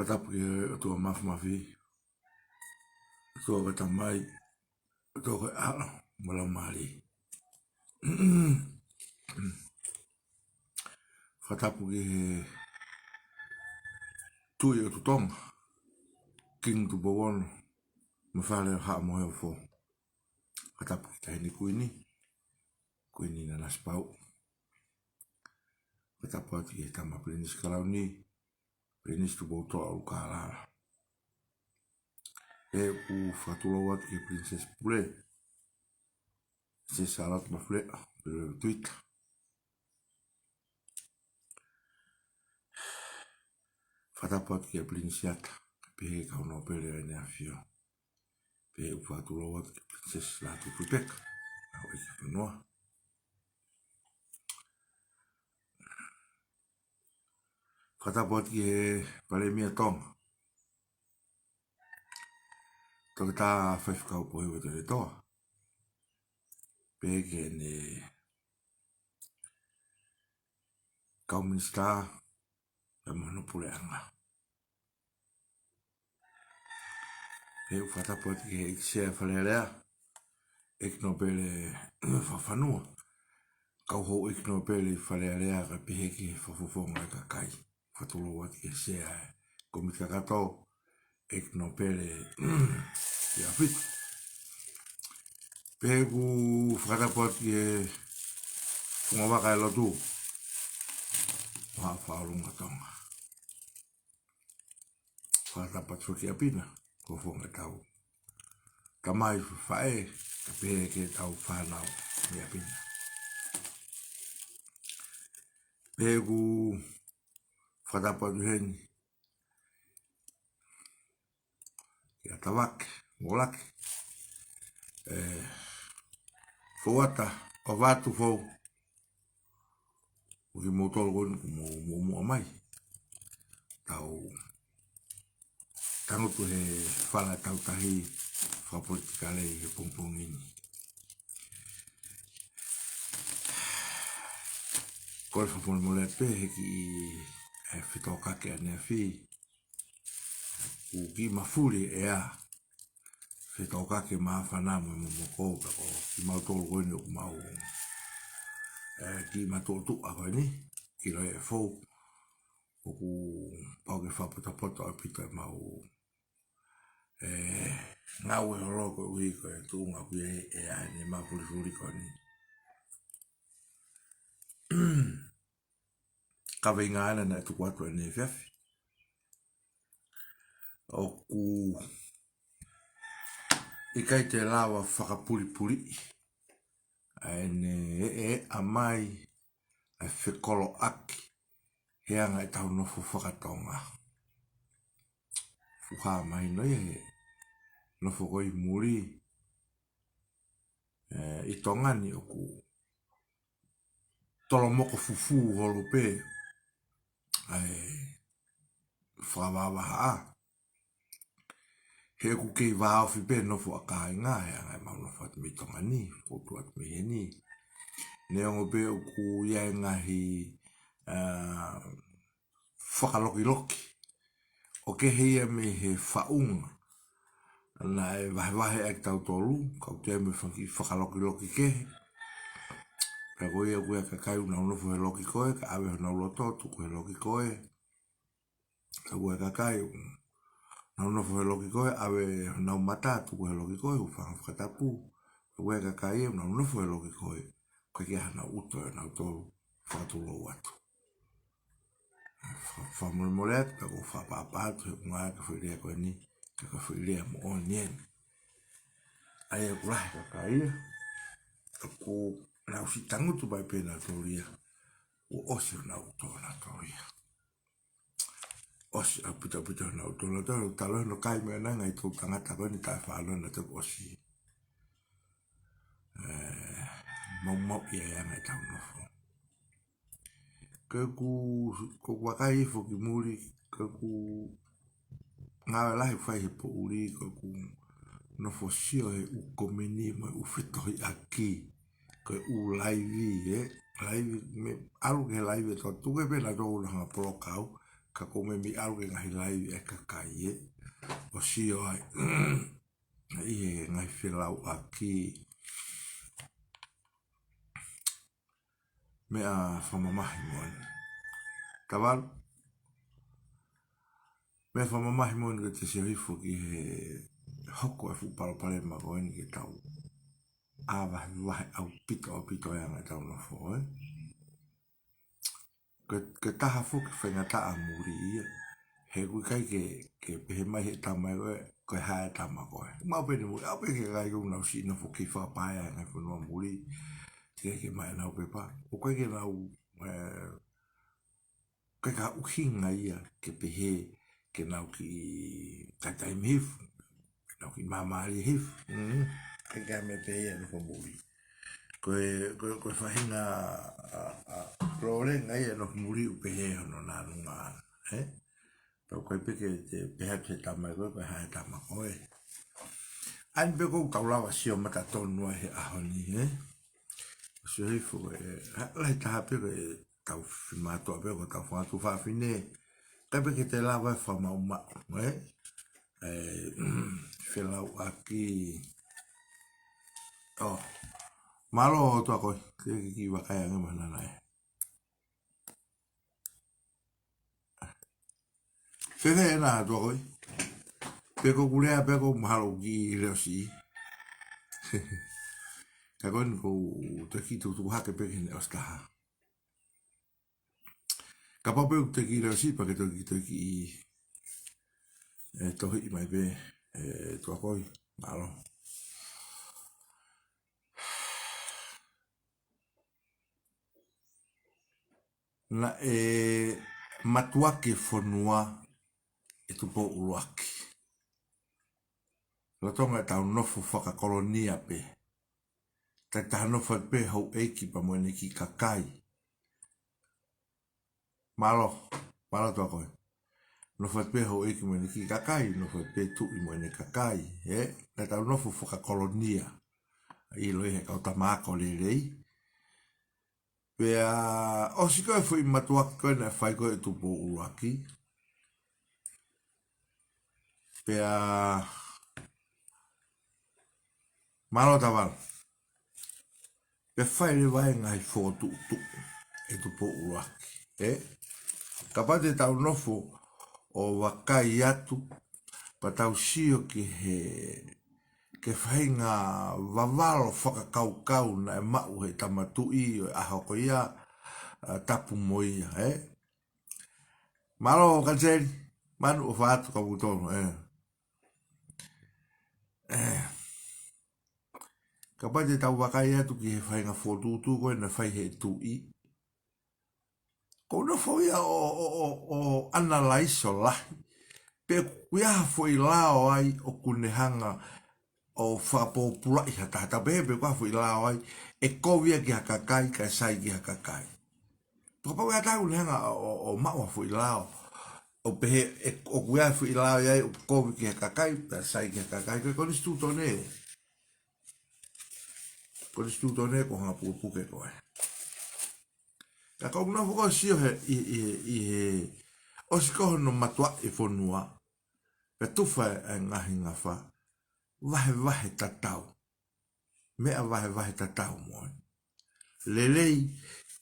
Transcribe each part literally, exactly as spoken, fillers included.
Fakatapu ki he ʻOtua Mafimafi, ʻOtua ko e Tamai, ʻOtua ko e ʻAlo mo e Laumālie. Fakatapu ki he Tuʻi ʻo Tonga, Kingi Tupou Ono, mo e Fale ʻo Haʻa Moheofo. Fakatapu ki he Taʻahine Kuini, Kuini Nanasipauʻu. Fakatapu atu ki he Tama Pilinisi Kalauni, Pilinisi Tupoutoʻa ʻUlukalala. ʻOku ou fakatulou atu ki he Pilinisesi Pule, Pilinisesi Sālote Mafileʻo Tuita. Fakatapu atu ki he Pilinisiata, pehē ki he kau nōpele ʻo ʻEne ʻAfio. Pea ʻoku ou fakatulou atu ki he Pilinisesi Lātūfuipeka, ʻa e ʻEiki Fonua. Fakatapu atu ki he Palēmia Tonga, Toketā Faifekau Pohivai Toleʻitoa. Pehē ki heʻene kau minisitā, pea mo hono puleʻanga. Pea ʻoku ou fakatapu atu ki he ʻEiki Sea Fale Alea, ʻEiki Nōpele Fakafanua, kau houʻeiki nōpele Fale Alea, kae pehē ki he fakafofonga ʻo e kakai. Fakatulou atu ki he Sea ʻo e Kōmiti Kakato, ʻEiki Nōpele Piafitu. Pea ʻoku ou fakatapu atu ki he Fungavaka ʻo e Lotu mo Haʻa Faʻolunga Tonga. Fakatapu atu ki ʻapi na, ko e fakafofonga ʻetau tamai, faʻē, kae pehē ki heʻetau fānau mei ʻapi na. Pea ʻoku ou fakatapu atu heni ki ʻAtavake, Molaki, ē, Fouata, ʻOvatu Fou, ʻo kimoutolu ko eni kuo mou, mou muʻomuʻa mai. Tau tangutu he fala tau tahi fakapolitikale he pongipongi ni. Kole fakamolemole atu pē he kiʻi, ē, fetōkaki ʻaneafi. ʻOku kiʻi mafuli e ʻea, fetōkaki e māfana mo e momoko, pea ko kimautolu ko eni ʻoku mau, ē, kiʻi matuʻotuʻa ko eni, kiʻi loea fou. ʻOku pau ke fakapotopoto ʻaupito ʻemau, ē, ngāue holo koeʻuhi ko e tuʻunga ʻoku ʻi ai e ʻea ni mafulifuli ko eni. Kaveinga ʻena naʻe tuku atu ʻaneefiafi. ʻOku ʻikai te lava fakapulipuliʻi ʻa ʻene ʻeʻeʻa mai ʻa e fekoloʻaki he anga ʻetau nofo fakatonga. Fuʻu hā mahino ia he nofo ko ē ʻi muli, ē, ʻi Tonga ni ʻoku tolomoko fufū holo pē ʻa e fakavāvāhaʻa. He ʻoku kei vāofi pē nofo ʻa kāinga, he anga ʻemau nofo atu mei Tonga ni, ʻoku tuʻu atu mei heni. Neongo pē ʻoku ʻi ai e ngaahi, ā, fakalokiloki ʻoku kehe ia mei he faʻunga naʻe vahevahe ai kitautolu, ka ʻoku ʻi ai mo e fanga kiʻi fakalokiloki kehe. Pea ko ia ʻoku ʻi ai e kakai ʻoku nau nofo he loki ko ē, kae ʻave honau loto, tuku he loki ko ē. Pea ʻoku ʻi ai e kakai ʻoku nau nofo he loki ko ē, ʻave honau mata, tuku he loki ko ē, ʻoku fanga fakatapu. Pea ʻoku ʻi ai e kakai ʻoku nau nofo he loki ko ē, ʻoku ʻikai ke ʻi ai hanau ʻuto ʻe nautolu, fakatulou atu. Fa-, fakamolemole atu, pea ʻoku ou fakaʻapaʻapa atu he ʻuhinga ko e foʻi lea ko eni, ka ko e foʻi lea moʻoni eni. ʻA ia ʻoku lahi e kakai ia ʻoku nau ʻosi tangutu mai pē nautolu ia, kuo ʻosi honau ʻuto ʻanautolu ia. ʻOsi ʻaupito ʻaupito honau ʻuto ʻanautolu, talu hono kai mai ʻa e ngaahi toʻutangata ko eni taʻe fānau nautolu ʻosi. Ē, maumauʻi ʻa e anga ʻetau nofo. Ko ʻeku, ko ʻeku vakai hifo ki muli, ko ʻeku ngāue lahi ʻoku fai he poʻuli, ko ʻeku nofo sio he ʻū komeni mo e ʻū fetohiʻaki, ko e ʻū laivi, ē, laivi, mei ʻalu ki he laivi ʻe toko tuku pē nautolu ʻo hanga ʻo poloka au, ka ʻoku ou meimei ʻalu ki he ngaahi laivi ʻa e kakai, ē. ʻO sio ai ʻi he ngaahi felauʻaki meʻa fakamamahi moʻoni. Tavalu, meʻa fakamamahi moʻoni ko ʻete sio hifo ki he hoko e fuʻu palopalema ko eni ke tau ʻā vahevahe ʻaupito, ʻaupito e anga ʻetau nofo, ē. Ko e, ko e taha foki e faingataʻa muli ia. He ʻoku ʻikai ke, ke pehē mai he tama ko ē, ko e hā e tama ko ē. Maʻu pē ʻene muli, ʻalu pē ki he kakai ʻoku nau siʻi nofo kei fakapaea e ngaahi fonua muli. Teʻeki ai ke maʻu ʻenau pepa. ʻOku ʻikai ke nau, ē, ʻikai ke ʻuhinga ia ke pehē ke nau kiʻi taitai mei hifo, ke nau kiʻi māmālie hifo. Mm. ʻIkai ke meʻa pē ia e nofo muli. Ko e, ko e, ko e faʻahinga, ʻa, ʻa, lōlenga ia e nofo muli ʻoku pehē hono nānunga, ē? Pea ʻoku ʻikai pē ke te pehē atu he tama ko ē, ko e hā e tama ko ē. ʻA eni pē ʻoku tau lava sio mata tonu ai he ʻaho ni, ē? Sio hifo, ē, ha, lahi taha pē ko e tau fimātuʻa pē ko ʻetau fanga tuofāfine. ʻIkai pē ke te lava e fakamaʻumaʻu, ē? ʻE, felauʻaki. ʻŌ, mālō Tuakoi, ke ke kiʻi vakai ange mana nai. Fēfē ena Tuakoi? Pe ko ʻeku lea pē ʻoku mahalo ʻoku kiʻi leʻo siʻi. Ka ko eni ʻoku ou toki tukutuku hake pē ki heʻene ʻosi taha. Kapau pē ʻoku te kiʻi leʻo siʻi pea ke toki, toki, ē, tohiʻi mai pē, ē, Tuakoi, mālō. Naʻe mātuʻaki e fonua ʻe Tupou ʻUluaki. Lolotonga ʻetau nofo fakakolonia pē. Takitaha nofo atu pē houʻeiki pea mo ʻene kiʻi kakai. Mālō, mālō Tuakoi. Nofo atu pē houʻeiki mo ʻene kiʻi kakai, nofo atu pē tuʻi mo ʻene kakai, ē? Naʻa tau nofo fakakolonia. ʻIlo ʻe he kau tama ako lelei. Pea, ʻosi ko ē foʻi mātuʻaki ko ē naʻe fai ko ē ʻe Tupou ʻUluaki. Pea, mālō Tavalu. Pea fai leva e ngaahi fokotuʻutuʻu ʻe Tupou ʻUluaki, ē? Kapau te tau nofo ʻo vakai atu, pea tau sio ki he, ki he faʻahinga vavalo fakakaukau naʻe maʻu he tama tuʻi ʻo e ʻaho ko ia, ʻa, tapu mo ia, ē? Mālō Kaniseli, Manu ʻofa atu ka mutonu, ē. Ē. Kapau te tau vakai atu ki he faʻahinga fokotuʻutuʻu ko ē naʻe fai he tuʻi. ʻOku ou nofo ia ʻo, ʻo, ʻo, ʻo analyze ʻo lahi. Pe ʻoku ʻi ai ha foʻi lao ai ʻoku ne hanga ʻo fakapōpulaʻi ha taha, tau pehē pe ʻoku ʻi ai ha foʻi lao ai ʻe kovi ia ki ha kakai, kae sai ki ha kakai. Kapau ʻe ʻi ai ha taha ʻoku ne hanga ʻo, ʻo, ʻo maʻu ha foʻi lao ʻo pehē ʻe, ʻoku ʻi ai ha foʻi lao ia ʻoku kovi ki ha kakai, kae sai ki ha kakai, ko e konisitūtone. Konisitūtone ko e hanga pukepuke ko ē. Ka ʻoku ou nofo ʻo sio he, ʻi, ʻi, ʻi he, ʻosi ko ē hono mātuʻaki e fonua, pea tufa e ngaahi ngafa, vahevahe tatau. Meʻa vahevahe tatau moʻoni. Lelei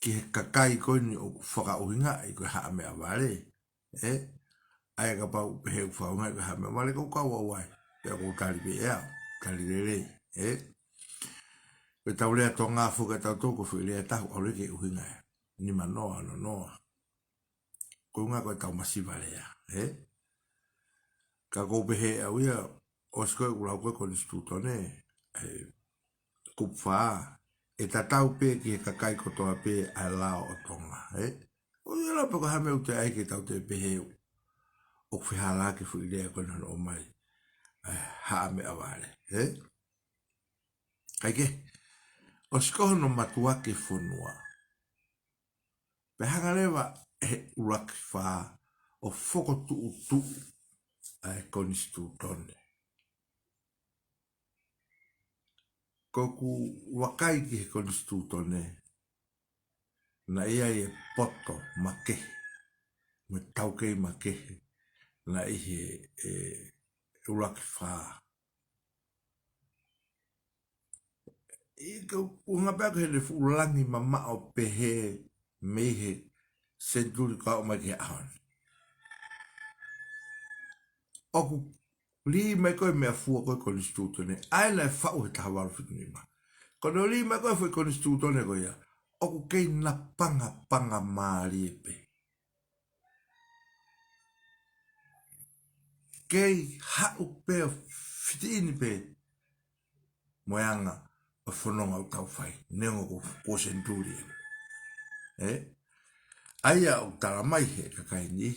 ki he kakai ko eni ʻoku fakaʻuhingaʻi ko e Haʻa Meʻavale, ē? ʻA ia kapau pehē ʻoku fakaʻuhingaʻi ko e Haʻa Meʻavale ʻoku ou kau au ai. Pea ʻoku ou tali pē ʻe au, tali lelei, ē? Ko ʻetau lea Tonga foki ʻa tautolu ko e foʻi lea ʻe taha ʻoku ʻalu ki he ʻuhinga ē. Nima noa, ono noa. Ko e ʻuhinga ko ʻetau masiva lea, ē? Ka ʻoku ou pehē ʻe au ia, ʻosi ko ē ʻoku lau ko ē konisitūtone, ē, kupu fā, ʻe tatau pē ki he kakai kotoa pē ʻa e lao ʻo Tonga, ē? ʻOku ʻikai ʻi ai ha meʻa ʻoku te ʻai ke tau toe pehē ʻoku fehālaaki e foʻi lea ko ē naʻe ʻomai, ē, Haʻa Meʻavale, ē? Kae kehe, ʻosi ko ē hono mātuʻaki e fonua, pea hanga leva ʻe he ʻUluaki Fā ʻo fokotuʻutuʻu ʻa e konisitūtone. Ko ʻeku vakai ki he konisitūtone, naʻe ʻi ai e poto makehe. mo e taukei makehe naʻe ʻi he, e, ʻuluaki fā. ʻI he ʻuhinga pē ko ʻene fuʻu langi mamaʻo pehē mei he senituli kae ʻomai ki he ʻaho ni. ʻOku lī mai ko e meʻafua ko e konisitūtone, ʻa ia naʻe faʻu he taha valu fitu nima. Ko ʻene lī mai ko e foʻi konisitūtone ko ia, ʻoku kei napangapanga mālie pē. Kei haʻu pē ʻo fiti ʻeni pē mo e anga ʻo e fononga ʻoku tau fai, neongo ko, ko e senituli eni. ʻE? ʻA ia ʻoku tala mai he kakai ni,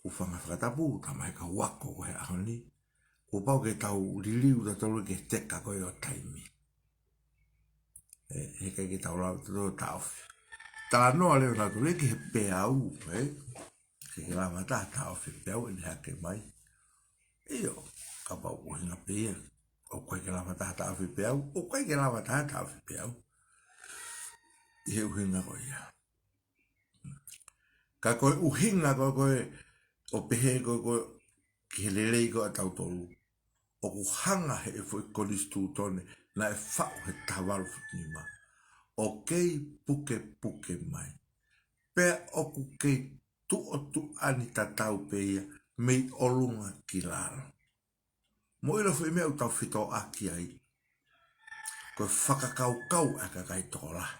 kuo fanga fakatapu, tala mai he kau ako ko e ʻaho ni, kuo pau ke tau liliu tautolu ki he teka ko ē ʻo taimi. ʻE, heʻikai ke tau lava tautolu ʻo taʻofi. Talanoa leva nautolu ki he peau, ʻe? ʻIkai ke lava taha taʻofi peau ʻene hake mai. ʻIo, kapau ʻoku ʻuhinga pē ia. ʻOku ʻikai ke lava taha taʻofi peau, ʻoku ʻikai ke lava taha taʻofi peau. ʻI he ʻuhinga ko ia. Ka ko e ʻuhinga ko ē, ko ē, ʻo pehē ko ē, ko ē, ki he lelei ko ē ʻa tautolu. ʻOku hanga he foʻi konisitūtone naʻe faʻu he taha valu fitu nima ʻo kei pukepuke mai. Pea ʻoku kei tuʻotuʻani tatau pē ia mei ʻolunga ki lalo. Mou ʻilo foʻi meʻa ʻoku tau fetōʻaki ai. Ko e fakakaukau ʻa e kakai tokolahi.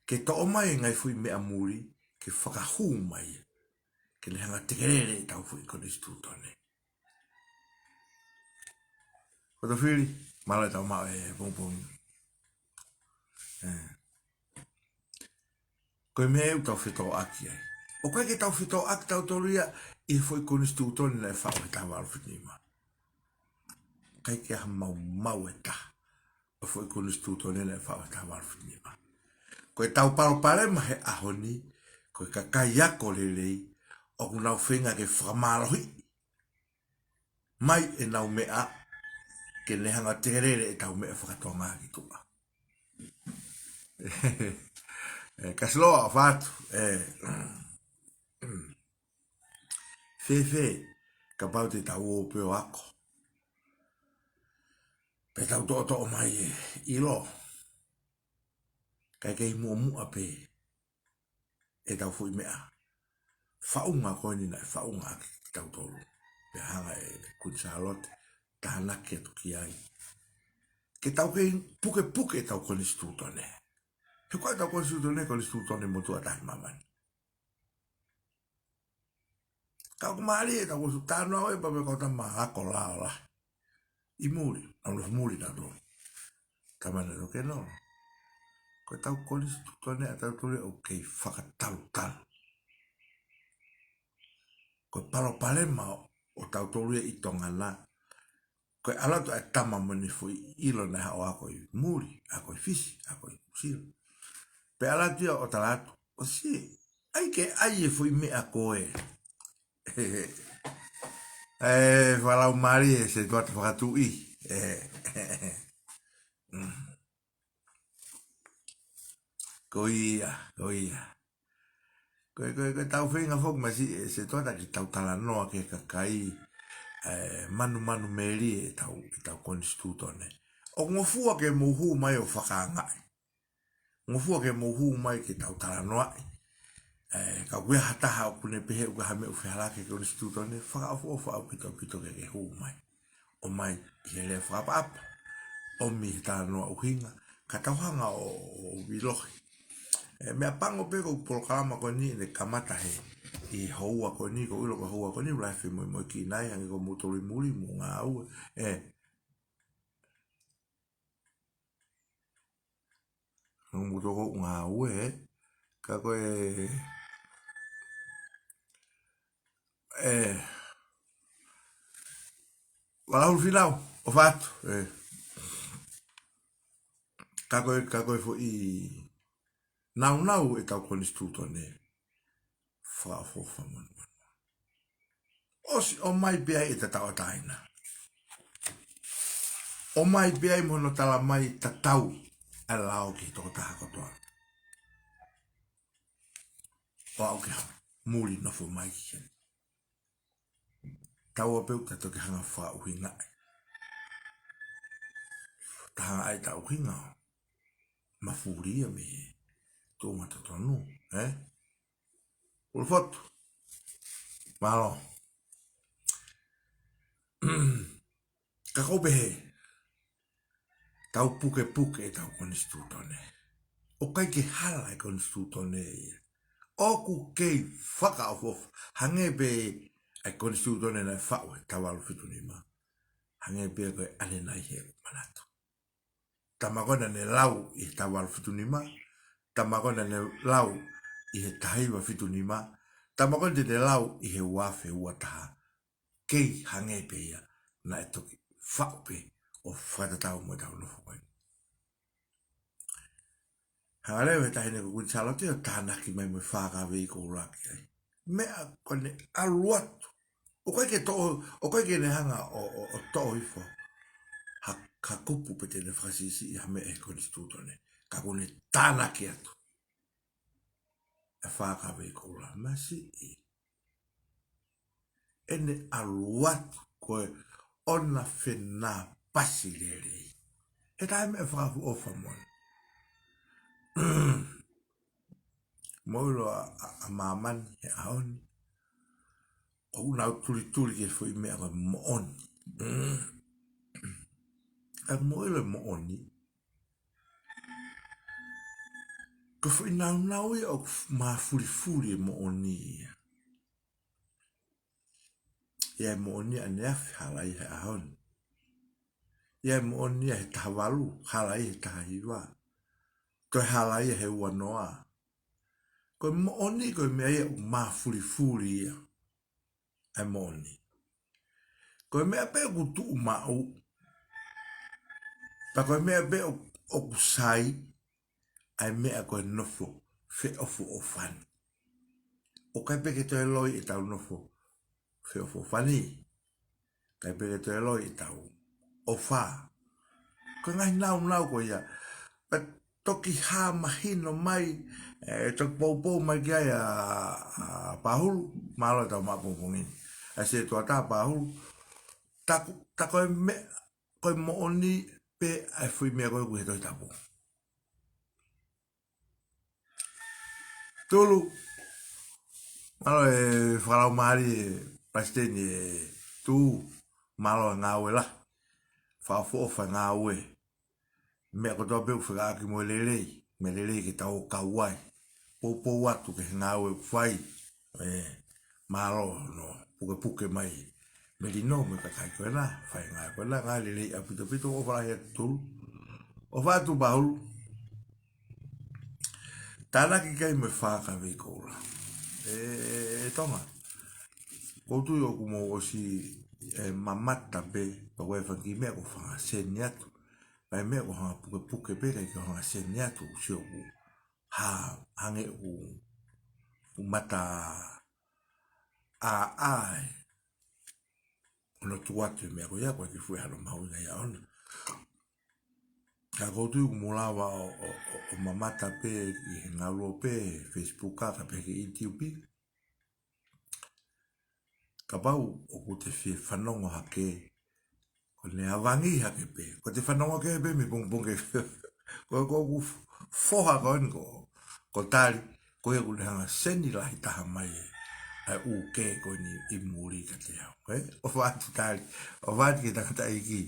Ke toʻo mai e ngaahi foʻi meʻa muli, ke fakahū mai ia. Ke ne hanga tekelele ʻetau foʻi konisitūtone. Ko e tau fili, mālō e tau maʻu e pongipongi. ʻE. Ko e meʻa ʻoku tau fetōʻaki ai. ʻOku ʻikai ke tau fetōʻaki tautolu ia ʻi he foʻi konisitūtone naʻe faʻu he taha valu fitu nima. ʻIkai ke ʻi ai ha maumau ʻe taha ʻo e foʻi konisitūtone naʻe faʻu he taha valu fitu nima. Ko e tau palopalema he ʻaho ni, ko e kakai ako lelei, ʻoku nau feinga ke fakamālohiʻi mai ʻenau meʻa, ke ne hanga tekelele ʻetau meʻa fakatonga ki tuʻa. ʻE, Kasiloa ʻofa atu, ʻe, fēfē, kapau te tau ō pē ʻo ako. Pea tau toʻotoʻo mai e ʻilo. Kae kei muʻomuʻa pē ʻetau foʻi meʻa. Faʻunga ko eni naʻe faʻunga ʻaki kitautolu. Pea hanga ʻe Kuini Sālote, tānaki atu ki ai. Ke tau kei pukepuke ʻetau konisitūtone. He ko ʻetau konisitūtone, konisitūtone motuʻa taha ʻi māmani. Ka ʻoku mālie ʻetau konisitūtone, talanoa ʻo e pea mo e kau tama ako laola. ʻI muli, ʻa e muli nautolu. Tama nautolu ke nolo. Ko ʻetau konisitūtone ʻa tautolu ʻoku kei fakatalutalu. Ko e palopalema ʻo tautolu ia ʻi Tonga na. Ko e ʻalu atu ʻa e tama mo ʻene foʻi ʻilo naʻe haʻu ʻo ako ʻi muli, ako ʻi Fisi, ako ʻi Nuʻusila. Pea ʻalu atu ia ʻo tala atu, ʻosi, ʻai ke ʻai e foʻi meʻa ko ē. ʻE, fakalaumālie, Setuata Fakatuʻi. ʻE, mm. Ko ia, ko ia. Ko e, ko e, ko e tau feinga foki masiʻi, ʻe Setuata, ke tau talanoa ki he kakai, ʻe, manumanu melie ʻetau, ʻetau konisitūtone. ʻOku ngofua ke mou hū mai ʻo fakaangaʻi. Ngofua ke mou hū mai ke tau talanoaʻi. ʻE, ka ʻoku ʻi ai ha taha ʻoku ne pehē ʻoku ʻi ai ha meʻa ʻoku fehālaaki ki he konisitūtone, fakaʻofoʻofa ʻaupito, ʻaupito ke ke hū mai. ʻOmai ʻi he lea fakaʻapaʻapa. ʻOmi he talanoa ʻuhinga, ka tau hanga ʻo, ʻo vilohi. ʻE, meʻapango pē ko e polokalama ko eni ʻene kamata he, ʻi he houa ko eni, ʻoku ou ʻilo ko e houa ko eni, ʻoku lahi e femoemoeʻaki ʻi ai, hangē ko moutolu ʻi muli, mou ngāue. ʻE, Nau mutu ko ngāue, ka ko e, ʻe, Valahulu Finau, ʻofa atu, ʻe. Ka ko e, ka ko e foʻi nāunau ʻetau konisitūtone, fakaʻofoʻofa monumanua. ʻOsi ʻomai pē ai ʻeta tauʻatāina. ʻOmai pē ai mo hono tala mai tatau ʻa e lao ki he tokotaha kotoa. ʻO aʻu ki he hā? muli nofo mai ki heni. Taua pē ʻoku ta toki hanga fakaʻuhingaʻi. Ta hanga ʻai ta ʻuhinga ʻo mafuli ia mei he tuʻunga totonu, ē? Ulufotu. Mālō. Ka ʻoku ou pehē, tau pukepuke ʻetau konisitūtone. ʻOku ʻikai ke hala e konisitūtone ia. ʻOku kei fakaʻofoʻofa. Hangē pē ʻa e konisitūtone naʻe faʻu he taha valu fitu nima. Hangē pē ko e ʻanenai he ʻoku manatu. Tama ko ē naʻa ne lau ʻi he taha valu fitu nima. Tama ko ē naʻa ne lau ʻi he taha hiva fitu nima. Tama ko ē naʻa ne lau ʻi he ua afe ua taha. Kei hangē pē ia naʻe toki faʻu pē ʻo fakatatau mo ʻetau nofo ko eni. Hanga leva ʻe he Taʻahine ko Kuini Sālote ʻo tānaki mai mo e Fākavei Koula ki ai. Meʻa ko ʻene ʻalu atu. ʻOku ʻikai ke toʻo, ʻoku ʻikai ke ne hanga ʻo, ʻo, ʻo toʻo hifo ha, ha kupu pe te ne fakasiʻisiʻi ha meʻa he konisitūtone. Ka ʻoku ne tānaki atu. ʻE Fākavei Koula, masiʻi. ʻEne ʻalu atu ko e ʻona fenāpasi lelei. He taimi ʻe fakaʻofoʻofa moʻoni. Mou ʻilo ʻa, ʻa, ʻa māmani he ʻaho ni. ʻOku nau tulituli ki he foʻi meʻa ko e moʻoni. ʻA, mou ʻilo e moʻoni. Ko e foʻi naunau ia ʻoku f-, mafulifuli e moʻoni ia. ʻI ai e moʻoni ʻaneafi, hala ia he ʻaho ni. ʻI ai e moʻoni ia he taha valu, hala ia he taha hiva. Toe hala ia he ua noa. Ko e moʻoni, ko e meʻa ia ʻoku mafulifuli ia. ʻA e moʻoni. Ko e meʻa pē ʻoku tuʻu maʻu. Pea ko e meʻa pē ʻo-, ʻoku sai. ʻA e meʻa ko e nofo feʻofoʻofani. ʻOku ʻikai pē ke toe loi ʻetau nofo feʻofoʻofani. ʻIkai pē ke toe loi ʻetau ʻofa. Ko e ngaahi naunau ko ia. Pea toki hā mahino mai, ʻe toki poupou mai ki ai ʻa, ʻa Pahulu, mālō e tau maʻu pongipongi ni. ʻA e setuata Pahulu, taku, taku e meʻa, ko e moʻoni pē ʻa e foʻi meʻa ko ē ʻoku ʻi he Tohi Tapu. Tulu, mālō e fakalaumālie Palesiteni ē, Tū, mālō e ngāue lahi, fakaʻofoʻofa e ngāue. Meʻa kotoa pē ʻoku fekauʻaki mo e lelei, meʻa lelei ke tau kau ai. Poupou atu ki he ngāue ʻoku fai. Ē, mālō hono pukepuke mai. Melino mo e kakai ko ena, fai ngāue ko ena, ngāue lelei ʻaupito ʻaupito, ʻofa lahi atu Tulu. ʻOfa atu Pahulu. Tānaki ki ai mo e Fākavei Koula. Ē, ē Tonga. ʻOku ou tui ʻoku mou ʻosi, ē, mamata pē, pea ko e fanga kiʻi meʻa ʻoku ou hanga seni atu. Pea meʻa ʻoku ou hanga pukepuke pē, ʻikai ke u hanga seni atu, ʻoku ou sio ʻoku hā, hangē ʻoku, ʻoku mata ʻā, ʻā, ē. Hono tuʻu atu e meʻa ko ia, ʻoku ʻikai ke fuʻu ʻi ai hano mahuʻinga ia ʻona. Ka ʻoku ou tui ʻoku mou lava ʻo, ʻo, ʻo, ʻo mamata pē ʻi he ngaluope, Facebook ka pehē ki he YouTube. Kapau ʻoku te fie fanongo hake, ko ʻene avangi hake pē. Ko ʻete fanongo hake pē mei pongipongi. Ko, ko ʻeku foha ko eni ko, ko Tali, ko ia ʻoku ne hanga seni lahi taha mai ē. ʻA e ʻū kē ko eni ʻi muli kiate au. Ē? ʻOfa atu Tali, ʻofa atu ki he tangataʻeiki.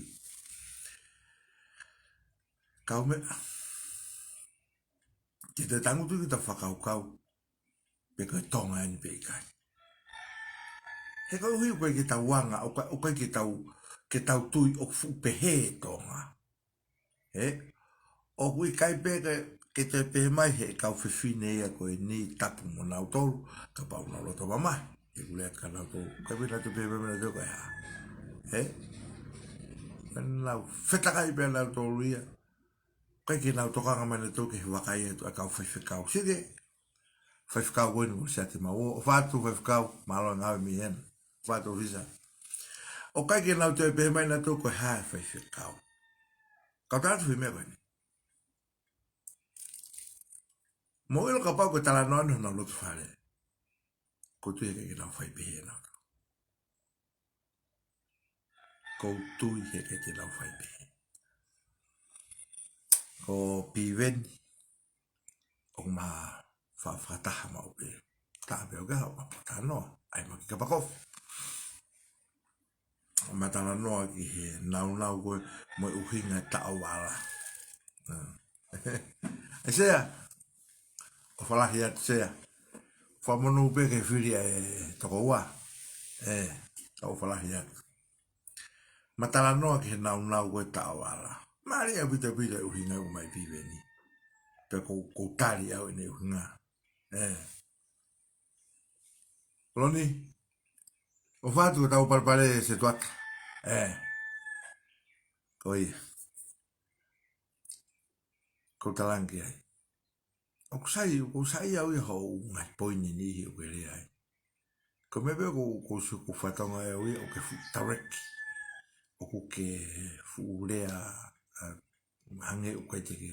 Kaumeʻa. Ke te tangutu ki heʻeta fakakaukau. Pe ko e Tonga eni pe ʻikai. He koeʻuhi ʻoku ʻikai ke tau anga, ʻoku ʻikai, ʻoku ʻikai ke tau, ke tau tui ʻoku fuʻu pehē e Tonga. Ē? ʻOku ʻikai pē ke, ke te pehē mai he kau fefine ia ko eni tapu mo nautolu, kapau naʻa nau loto mamahi. ʻOku ou lea kia nautolu, ʻikai pē naʻa te pehē mai nautolu ko e hā. Ē? Naʻa nau fetakai pē nautolu ia. ʻIkai ke nau tokanga mai nautolu ki he vakai atu ʻa e kau faifekau. Sike, faifekau ko eni mo Siate Mauo, ʻofa atu faifekau, mālō e ngāue mei heni. ʻOfa atu ʻofisa. ʻOku ʻikai ke nau toe pehē mai nautolu ko e hā e faifekau. Kau tala atu foʻi meʻa ko eni. Mou ʻilo kapau ko e talanoa eni honau loto fale. ʻOku ou tui he ʻikai ke nau fai pehē ʻe nautolu. ʻOku ou tui he ʻikai ke nau fai pehē. Ko Piveni, ʻoku ma fa-, fakataha maʻu pē. Taha pē ʻoku ke haʻu ʻo talanoa, ʻai mai ki Kapakofi. Ma talanoa ki he naunau ko ē mo e ʻuhinga e taʻovala. ʻE Sea, ʻofa lahi atu Sea. Fakamonū pē ke fili ʻa e tokoua. ʻE, ʻofa lahi atu. Ma talanoa ki he naunau ko ē taʻovala. Mālie ʻaupito ʻaupito e ʻuhinga ʻoku ʻomai ʻe Piveni. Pea ʻoku ou, ʻoku ou tali au ʻene ʻuhinga. ʻE. Loni, ʻofa atu ka tau palepale Setuata. ʻE. Ko ia. ʻOku ou talaange ai. ʻOku sai, ʻoku sai au ia hoʻo ngaahi poini ni ʻoku ke lea ai. Ko e meʻa pē ʻoku, ʻoku ou sio ʻoku fatongia au ia ʻoku ke fuʻu direct. ʻOku ke fuʻu lea, ʻa, hangē ʻoku ʻikai te ke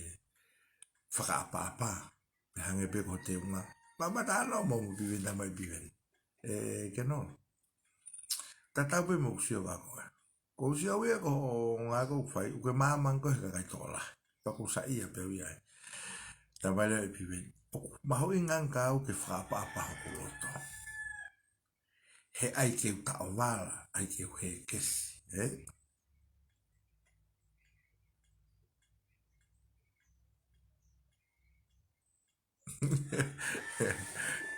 fakaʻapaʻapa. Pea hangē pē ko e teunga. Ma, ma talanoa mo Piveni, talamai ʻe Piveni. ʻE, ke no. Tatau pē mo ʻeku sio ʻa koe. ʻOku ou sio au ia ko e ngāue ʻoku fai, ʻoku ke maama ange koe he kakai tokolahi. Pea ʻoku ou saiʻia pē au ia ai. Talamai leva ʻe Piveni, ʻoku mahuʻinga ange kia au ke fakaʻapaʻapa hoku loto. He ʻai ke u taʻovala, ʻai ke u hēkesi, ē?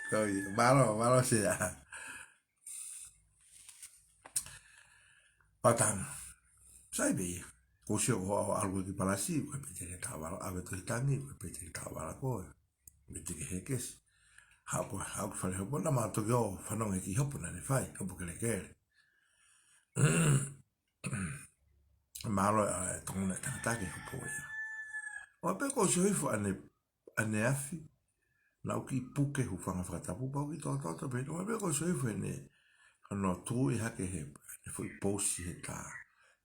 Ko ia, mālō, mālō Sea. Patang. Sai pē ia. ʻOku ou sio ko hoʻo ʻalu ki Palasi, ʻoku ʻikai pē te ke taʻovala, ʻave Tohi Tangi, ʻoku ʻikai pē te ke taʻovala koe. ʻIkai pē te ke hēkesi. Haʻu koe, haʻu ki fale hopo, naʻa ma toki ō fanongo ki he hopo naʻa ne fai, hopo kelekele. Mālō ʻa e tokoni ʻa e tangata ki he hopo ia. ʻOua pē kuo u sio hifo ʻane, ʻaneafi. Naʻa ku kiʻi puke, hūfanga he fakatapu pea u kiʻi toʻotoʻo pē. ʻOua pē kuo u sio hifo ʻene, hono tuʻu hake he, ʻene foʻi pousi he tā.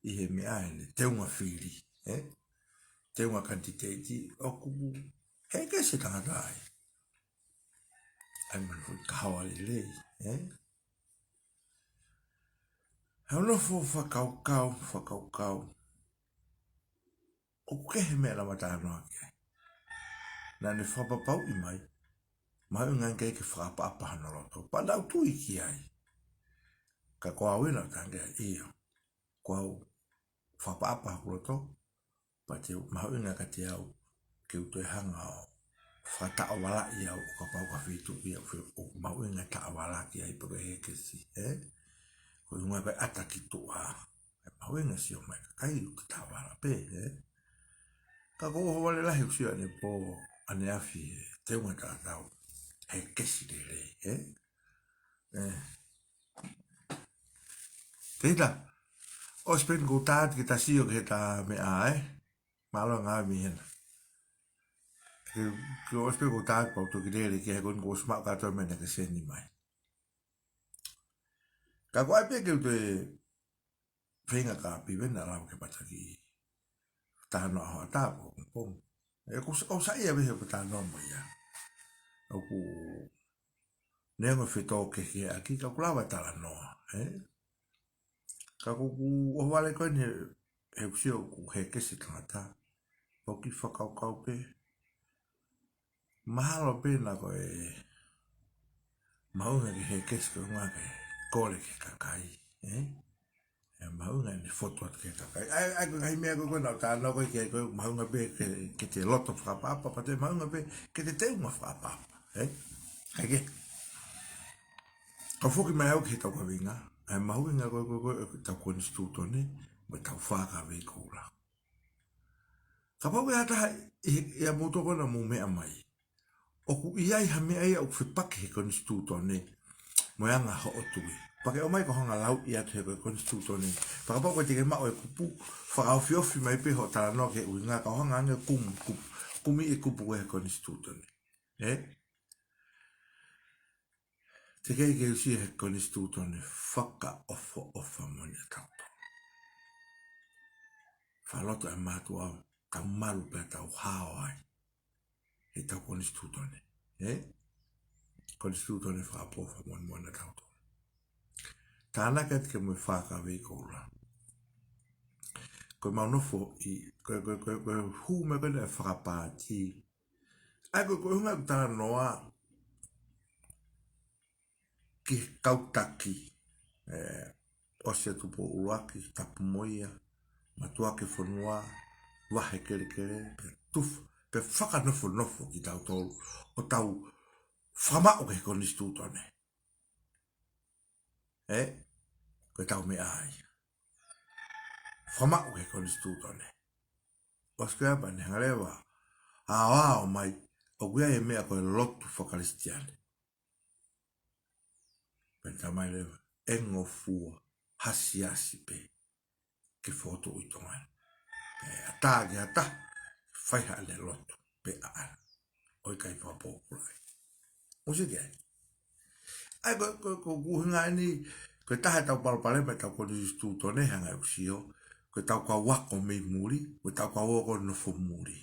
ʻI he meʻa ʻene teunga fili, ē? Teunga kanititeiti, ʻoku hēkesi e tangata ai. ʻAi mai e foʻi kahoa lelei, ē? He ʻoku ou nofo ʻo fakakaukau, fakakaukau. ʻOku kehe e meʻa naʻa ma talanoa ki ai. Naʻa ne fakapapauʻi mai, mahuʻinga ange ke fakaʻapaʻapa hono loto. Pea naʻa ku tui ki ai. Ka ko au ʻena ʻoku ou talaange ʻio. Ko au fakaʻapaʻapa hoku loto. Pea te u mahuʻinga kiate au ke u toe hanga ʻo fakataʻovalaʻi au ʻo kapau ʻoku ou fie tuʻu ia ʻo fe-, ʻoku mahuʻinga e taʻovala ki ai pe ko e hēkesi, ē? Ko e ʻuhinga ko e ʻata ki tuʻa. ʻE mahuʻinga sio mai e kakai ʻoku ke taʻovala pē, ē? Ka ko hoʻo vale lahi ʻoku sio ʻanepō ʻaneafi he teunga tatau. Hēkesi lelei, ē? Ē. Tētā, ʻosi pē eni kuo tā atu ke ta sio ki he tā meʻa ē. Mālō ngā mi hena. Ke, ke ʻosi pē kuo tā atu pea u toki lele ki he ko eni kuo ʻosi maʻu kātoa e meʻa naʻa ke seni mai. Ka ko e ʻai pē ke u toe feinga kia Piveni naʻa lava ke pata ki he talanoa hoʻatā ko Pongipongi. ʻE, ʻoku sa-, ʻoku saiʻia pē he ʻoku talanoa mai ia. ʻOku neongo e fetōkehekeheʻaki ka ʻoku lava e talanoa, ē? Ka ko ʻeku ʻohovale ko eni he, he ʻoku sio ʻoku hēkesi e tangata. Pea u kiʻi fakakaukau pē. Mahalo pē naʻa ko e mahuʻinga ke hēkesi ko e ʻuhinga ke kole ki he kakai, ē? ʻE mahuʻinga ʻene fotu atu ki he kakai. ʻAi, ʻai ko e ngaahi meʻa ko ē naʻa ku talanoa ko ē ki ai ko e mahuʻinga pē ke, ke te loto fakaʻapaʻapa, pea toe mahuʻinga pē ke te teunga fakaʻapaʻapa, ē? ʻAi ke. Ka foki mai au ki he tau kaveinga, ʻa e mahuʻinga ko ē, ko ē, ko ē, ʻetau konisitūtone, mo ʻetau fā kavei koula. Kapau ʻe ʻi ai ha taha ʻi, ʻi ʻamoutolu ko ena ʻoku mou meʻa mai. ʻOku ʻi ai ha meʻa ia ʻoku fepaki he konisitūtone mo e anga hoʻo tui. Pea ke ʻomai ko e hanga lau ʻi atu he ko e konisitūtone. Pea kapau ʻoku ʻikai te ke maʻu e kupu, fakaofiofi mai pē hoʻo talanoa ki he ʻuhinga ka ʻo hanga ange kumu, kupu, kumi e kupu ko ē he konisitūtone. Ē? Teʻeki ke u sio he konisitūtone fakaʻofoʻofa moʻoni ʻatautolu. Fakaloto e mātuʻa ʻo tau malu pea tau hao ai. He ʻetau konisitūtone. Ē? konisitūtone fakapoa fakamolemole ʻatautolu. Tānaki atu ki he moʻui fakakavei koula. Ko ʻemau nofo ʻi, ko, ko, ko, ko e hū mai ko ena e fakapāti. ʻA ia ko, ko e ʻuhinga ʻeku talanoa ki he kau taki, ē, ʻosi ʻa Tupou ʻUluaki, tapu mo ia, mātuʻaki fonua, vahe kelekele, pea tufa, pea fakanofonofo kitautolu, ʻo tau fakamaʻu ki he konisitūtone. Ē, ko ʻetau meʻa ia. Fakamaʻu ki he konisitūtone. ʻOsi ko ia pea ne hanga leva ʻo aʻu mai, ʻoku ʻi ai e meʻa ko e lotu fakakalisitiane. Pea talamai leva, ʻe ngofua, hasiasi pē, ke fotu ʻi Tonga ni. Pea ʻatā ki ha taha, fai haʻane lotu, pea ʻalu. ʻOku ʻikai fakapōpula ai. Mou sio ki ai. ʻA ia ko, ko, ko, ko e ʻuhinga eni, ko e taha ʻetau palopalema ʻetau konisitūtone hangē ko ʻeku sio, ko ʻetau kau ako mei muli, ko ʻetau kau ako nofo muli.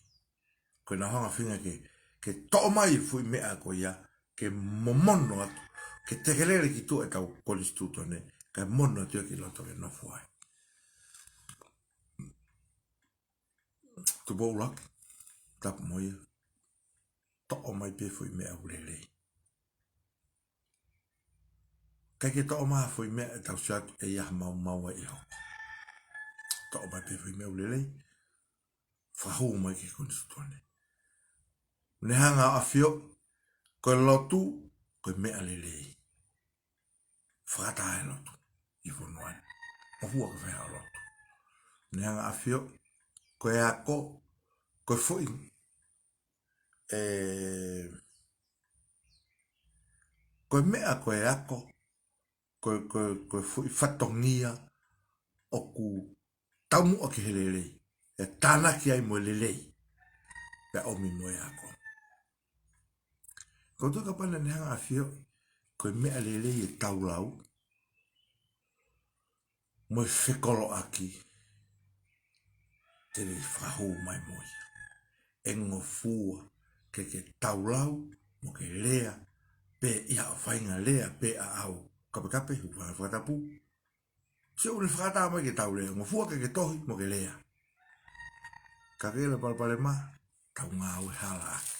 Ko ʻenau hanga ʻo feinga ke, ke toʻo mai e foʻi meʻa ko ia, ke momono atu, ke tekelele ki tuʻa ʻetau konisitūtone, kae mono atu ia ki loto ke nofo ai. Tupou ʻUluaki, tapu mo ia, toʻo mai pē foʻi meʻa ʻoku lelei. ʻIkai ke toʻo mai ha foʻi meʻa ʻe tau sio atu ʻe ʻi ai ha maumau ai ʻe hoko. Toʻo mai pē foʻi meʻa ʻoku lelei, fakahū mai ki he konisitūtone. Ne hanga ʻo ʻafioʻi, ko e lotu, ko e meʻa lelei. Fakaʻatā e lotu ʻi he fonua ni. Ngofua ke fai haʻo lotu. Ne hanga ʻo ʻafioʻi, ko e ako, ko e foʻi, ē, ko e meʻa ko e ako, ko, ko, ko e foʻi fatongia ʻoku taumuʻa ki he lelei, ʻe tānaki ai mo e lelei, pea ʻomi mo e ako. Ko e tuʻu kapau naʻa ne hanga ʻo ʻafioʻi, ko e meʻa lelei ʻetau lau, mo e fekoloʻaki, te ne fakahū mai mo ia. ʻE ngofua ke ke taulau, mo ke lea, pē ʻi haʻo faʻahinga lea, pē ʻaʻau kapekape, hu fa-, fakatapu. Sio ʻoku ne fakaʻatā mai ke tau lea, ngofua ke ke tohi, mo ke lea. Ka ke lea palopalema, tau ngāue hala ʻaki.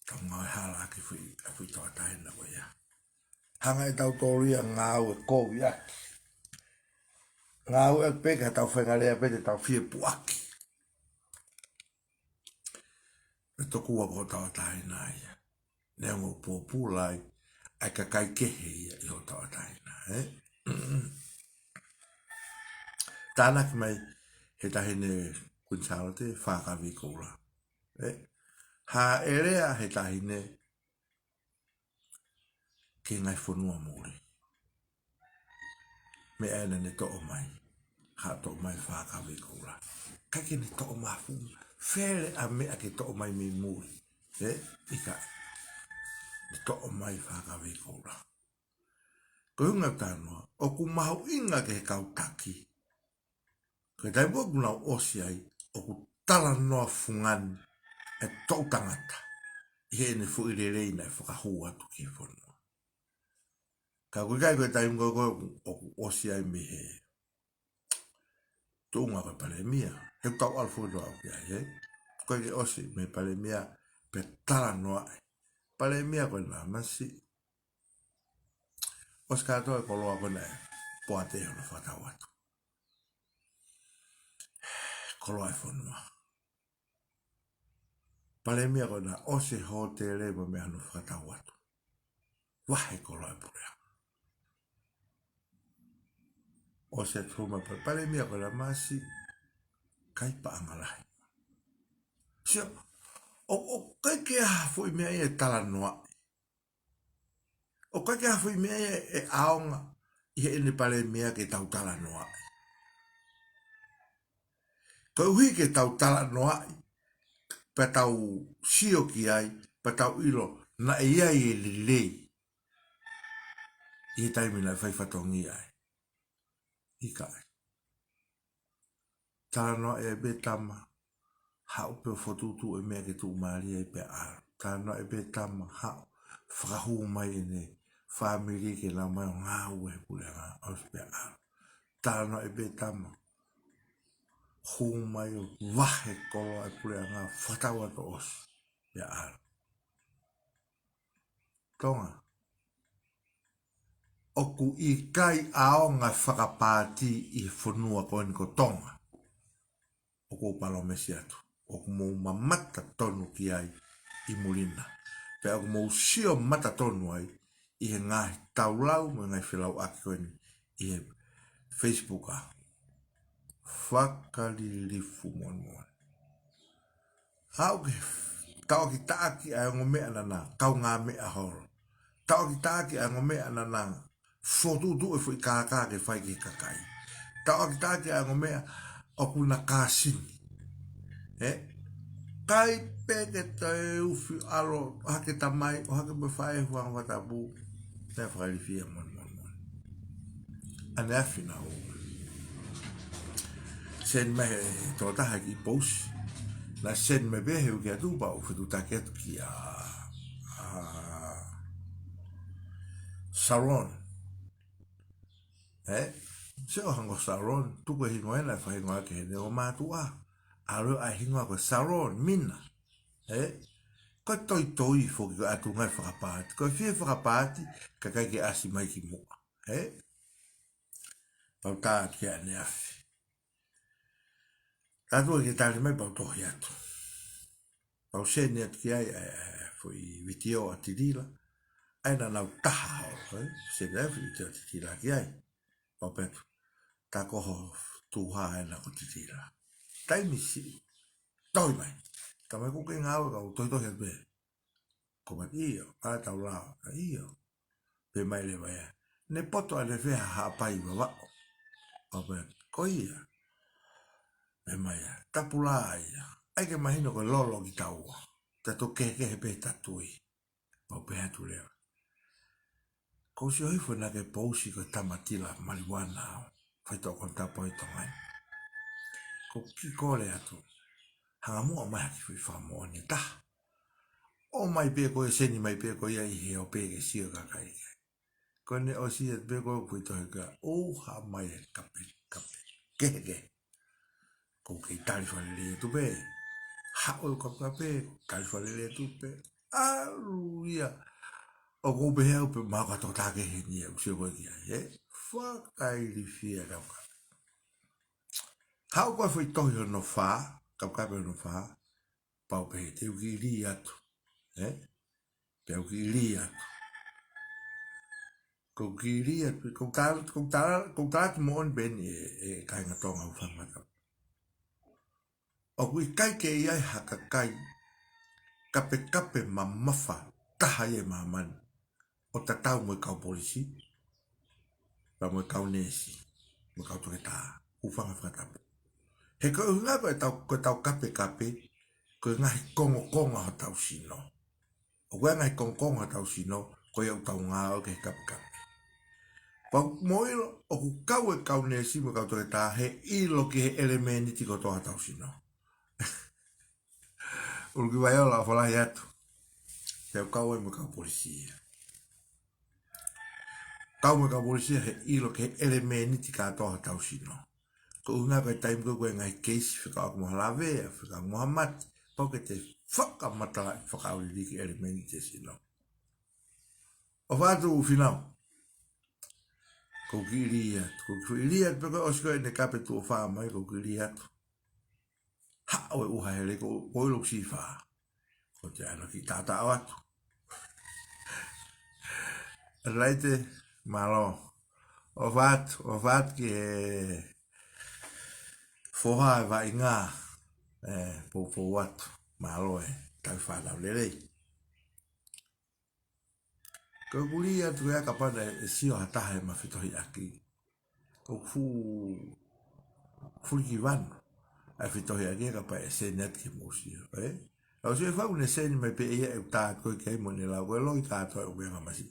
Tau ngāue hala ʻaki foʻi, ʻa e foʻi tauʻatāina ko ia. Hanga ʻe tautolu ia ngāue kovi ʻaki. Ngāue ʻaki pē ka tau faʻahinga lea pē te tau fie puʻaki. ʻE tokua ko e tauʻatāina ia. Neongo ʻoku pōpula ai ʻa e kakai kehe ia ʻi hoʻo tauʻatāina, ē? Tānaki mai he taʻahine Kuini Sālote, Fakaveikoula. Ē? Hāʻele ʻa e taʻahine ki he ngaahi fonua muli. Meʻa ena ne toʻo mai. Haʻu toʻo mai Fakaveikoula. ʻIkai ke ne toʻo mai ha fuʻu fele ʻa e meʻa ke toʻo mai mei muli. Ē? ʻIkai. Ne toʻo mai Fakaveikoula. Ko e ʻuhinga ʻeku talanoa, ʻoku mahuʻinga ki he kau taki. Ko e taimi ʻoku nau ʻosi ai, ʻoku talanoa fungani e toʻu tangata ʻi heʻene foʻi lelei naʻe fakahū atu ki he fonua. Ka ʻoku ʻikai ko e taimi ko ē ʻoku, ʻoku ʻosi ai mei he tuʻunga ko e palēmia. He ʻoku tau ʻalu foki ʻo aʻu ki ai, ē? ʻOku ʻikai ke ʻosi mei he palēmia pea talanoaʻi. Palēmia ko ena, masiʻi. ʻOsi kātoa e koloa ko ena ʻe poate hono fakatau atu. Koloa e fonua. Palēmia ko ena ʻosi e hōtele mo e meʻa hono fakatau atu. Vahe koloa e puleʻanga. ʻOsi e tuma pa-, palēmia ko ena, masiʻi, kai paʻanga lahi. Sio, ʻo, ʻoku ʻikai ke ʻi ai ha foʻi meʻa ia ʻe talanoaʻi. ʻOku ʻikai ke ʻi ai ha foʻi meʻa ia ʻe ʻaonga ʻi heʻene palēmia ke tau talanoaʻi. Koeʻuhi ke tau talanoaʻi, pea tau sio ki ai, pea tau ʻilo, naʻe ʻi ai e lelei ʻi he taimi naʻe fai fatongia ai. ʻIkai. Talanoaʻi ai pē tama, haʻu pē ʻo fokotuʻutuʻu e meʻa ke tuʻumālie ai pea ʻalu. Talanoaʻi pē tama, haʻu, Fakahū mai ʻene fāmili ke nau ō mai ʻo ngāue he puleʻanga, ʻosi pea ʻalu. Talanoa ʻe pē tama. Hū mai ʻo vahe koloa e puleʻanga, fakatau atu ʻosi pea ʻalu. Tonga. ʻOku ʻikai ʻaonga fakapaati ʻi he fonua ko eni ko Tonga. ʻOku ou palōmesi atu, ʻoku mou mamata tonu ki ai ʻi muli na. Pea ʻoku mou sio mata tonu ai ʻi he ngaahi taulau mo e ngaahi felauʻaki ko eni ʻi he Facebook ʻa. Fakalilifu moʻoni moʻoni. Aʻu ke taʻokitaʻaki ʻa e ongo meʻa naʻa na kaungāmeʻa holo. Taʻokitaʻaki ʻa e ongo meʻa naʻa na fokotuʻutuʻu e foʻi kākā ke fai ki he kakai. Taʻokitaʻaki ʻa e ongo meʻa ʻoku na kāsini. ʻE? ʻIkai pē ke toe ufi ʻalu, ʻohake tamai, ʻohake mo e faʻē, huanga fakatapu. Naʻe fakalilifu ia moʻoni moʻoni moʻoni. ʻAneafi naʻa ku send mai he tokotaha e kiʻi post. Naʻe send mai pē he uike atu pea u fetuʻutaki atu kia, ʻa, Sharon. ʻE? Sio hangē ko Sharon, tuku e hingoa ena ʻe fakahingoa ki heʻene ʻo mātuʻa. ʻAlu ʻa e hingoa ko Sharon Mina. ʻE? Ko e toitoi foki ko e ʻatu ngaahi fakapaati. Ko e fie fakapaati, kae ʻikai ke ʻasi mai ki muʻa. ʻE? Pea u tā atu ki ai ʻaneafi. Tautolu ke tali mai pea u tohi atu. Pea u send atu ki ai, ʻa e, ʻa e, foʻi vitiō ʻa Tilila. ʻA ia naʻa nau taha holo, ʻe? Send atu foʻi vitiō ʻa Tilila ki ai. Pea u pehē atu, tā ko hoʻo tuha ena ko Tilila. Taimi siʻi. Tohi mai. Ka mai ʻoku ke ngāue ka u tohitohi atu pē. Ko mai ʻio, ʻa e tau lao, ʻa ʻio. Pehē mai leva ia. Ne poto ʻanefē ha Haʻapai Vavaʻu? Pea u pehē, ko ia. Pehē mai ia, tapu lā ia. ʻAi ke mahino ko e lolo kitaua. Tatou kehekehe pē ta tui. Pea u pehē atu leva. Ko u sio hifo naʻa ke pousi ko e tama tila maliuana au. Faitoʻo konatapu ʻi Tonga ni. Ko u kiʻi kole atu. Hanga muʻa mai ha kiʻi foʻi fakamoʻoni ʻe taha. ʻOmai pē ko e send mai pē ko ia ʻi he ope ke sio e kakai ki ai. Ko ʻene ʻosi atu pē ko e kui tohi ka, ʻo haʻu mai e kape, kape. Kehekehe. Ko u kei tali fakalelei atu pē. Haʻu e kapekape, tali fakalelei atu pē. ʻAlu ia. ʻOku ou pehē au pē mahalo ko ha tokotaha kehe eni ia, ʻoku sio ko ē ki ai, ʻe? Fakailifia kapekape. Haʻu ko e foʻi tohi hono fā, kapekape hono fā, pea u pehē te u kiʻi lī atu, ʻe? Pea u kiʻi lī atu. Ko u kiʻi lī atu, ko u tala, ko u tala, ko u tala atu moʻoni pē eni ʻe, ʻe kāinga Tonga, ʻoku fanga mata. ʻOku ʻikai ke ʻi ai ha kakai kapekape mamafa taha ia ʻi māmani ʻo tatau mo e kau polisi, pea mo e kau neesi, mo e kau toketā, hūfanga fakatapu. He ko e ʻuhinga ko ʻetau, ko ʻetau kapekape, ko e ngaahi kongokonga hotau sino. ʻOku ʻi ai e ngaahi kongokonga hotau sino, ko ia ʻoku tau ngāueʻaki he kapekape. Pea mou ʻilo, ʻoku kau e kau neesi mo e kau toketā he ʻilo ki he ʻelemēniti kotoa hotau sino. ʻUluki Vaiola, ʻofa lahi atu. He ʻoku kau ai mo e kau polisi ia. Kau mo e kau polisi ia he ʻilo ki he ʻelemēniti kotoa hotau sino. Ko e ʻuhinga ko e taimi ko ē ko e ngaahi keisi fekauʻaki mo ha lavea, fekauʻaki mo ha mate, pau ke te fakamatalaʻi fakaʻauliliki ʻelemēniti e sino. ʻOfa atu Finau. Ko u kiʻi lī atu, ko u kiʻi lī atu, pea ko e ʻosi ko ē ʻene kape tuʻo fā mai, ko u kiʻi lī atu. Haʻu e ʻuha hele ko, ko ʻilo ʻoku siʻi fā. Ko te ano ki tata o atu. Laite, mālō. ʻOfa atu, ʻofa atu ki he foha e vaʻinga, ʻe, poupou atu. Mālō e, tau fānau lelei. Ko u kiʻi lī atu ia kapau naʻe sio ha taha ʻi he mafitohiʻaki. Ko u fu-, fulikivanu. ʻA e fitohiʻaki ia kapau ʻe send atu ke mou sio, ʻe? ʻA u sio ʻe fau ne send mai pē ia ʻe uta atu ko ē ki ai mo ne lau ko e loi kātoa ʻo meʻa ngamasi.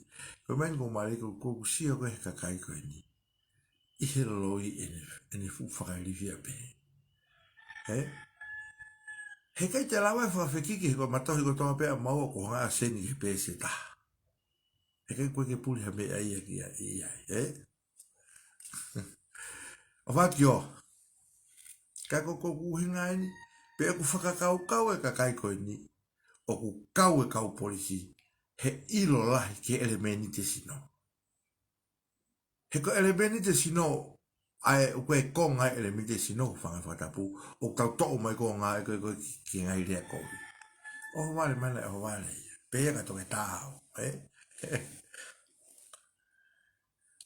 Ko e meʻa ni ko u mali ko u, ko u sio ko ē he kakai ko eni. ʻI he loi ʻene, ʻene fuʻu fakailifia pē. ʻE? He ʻikai te lava e fakafekiki he ko e matohi kotoa pē ʻa maua ko hanga send ki he peesi ʻe taha. ʻIkai ko e ke puli ha meʻa ia ki ai, ia, ē? ʻOfa atu ki ʻOa. Ka ko, ko ʻeku ʻuhinga eni, pe ʻoku fakakaukau e kakai ko eni, ʻoku kau e kau polisi, he ʻilo lahi ki he ʻelemēniti sino. He ko e ʻelemēniti sino, ʻa e, ʻoku ʻi ai e konga e ʻelemēniti sino, fanga fakatapu, ʻoku tau toʻo mai konga e ko, ko, ki, ki he ngaahi lea kovi. ʻOhovale mai ʻana, ʻohovale ia. Pea ka toke tāu, ē?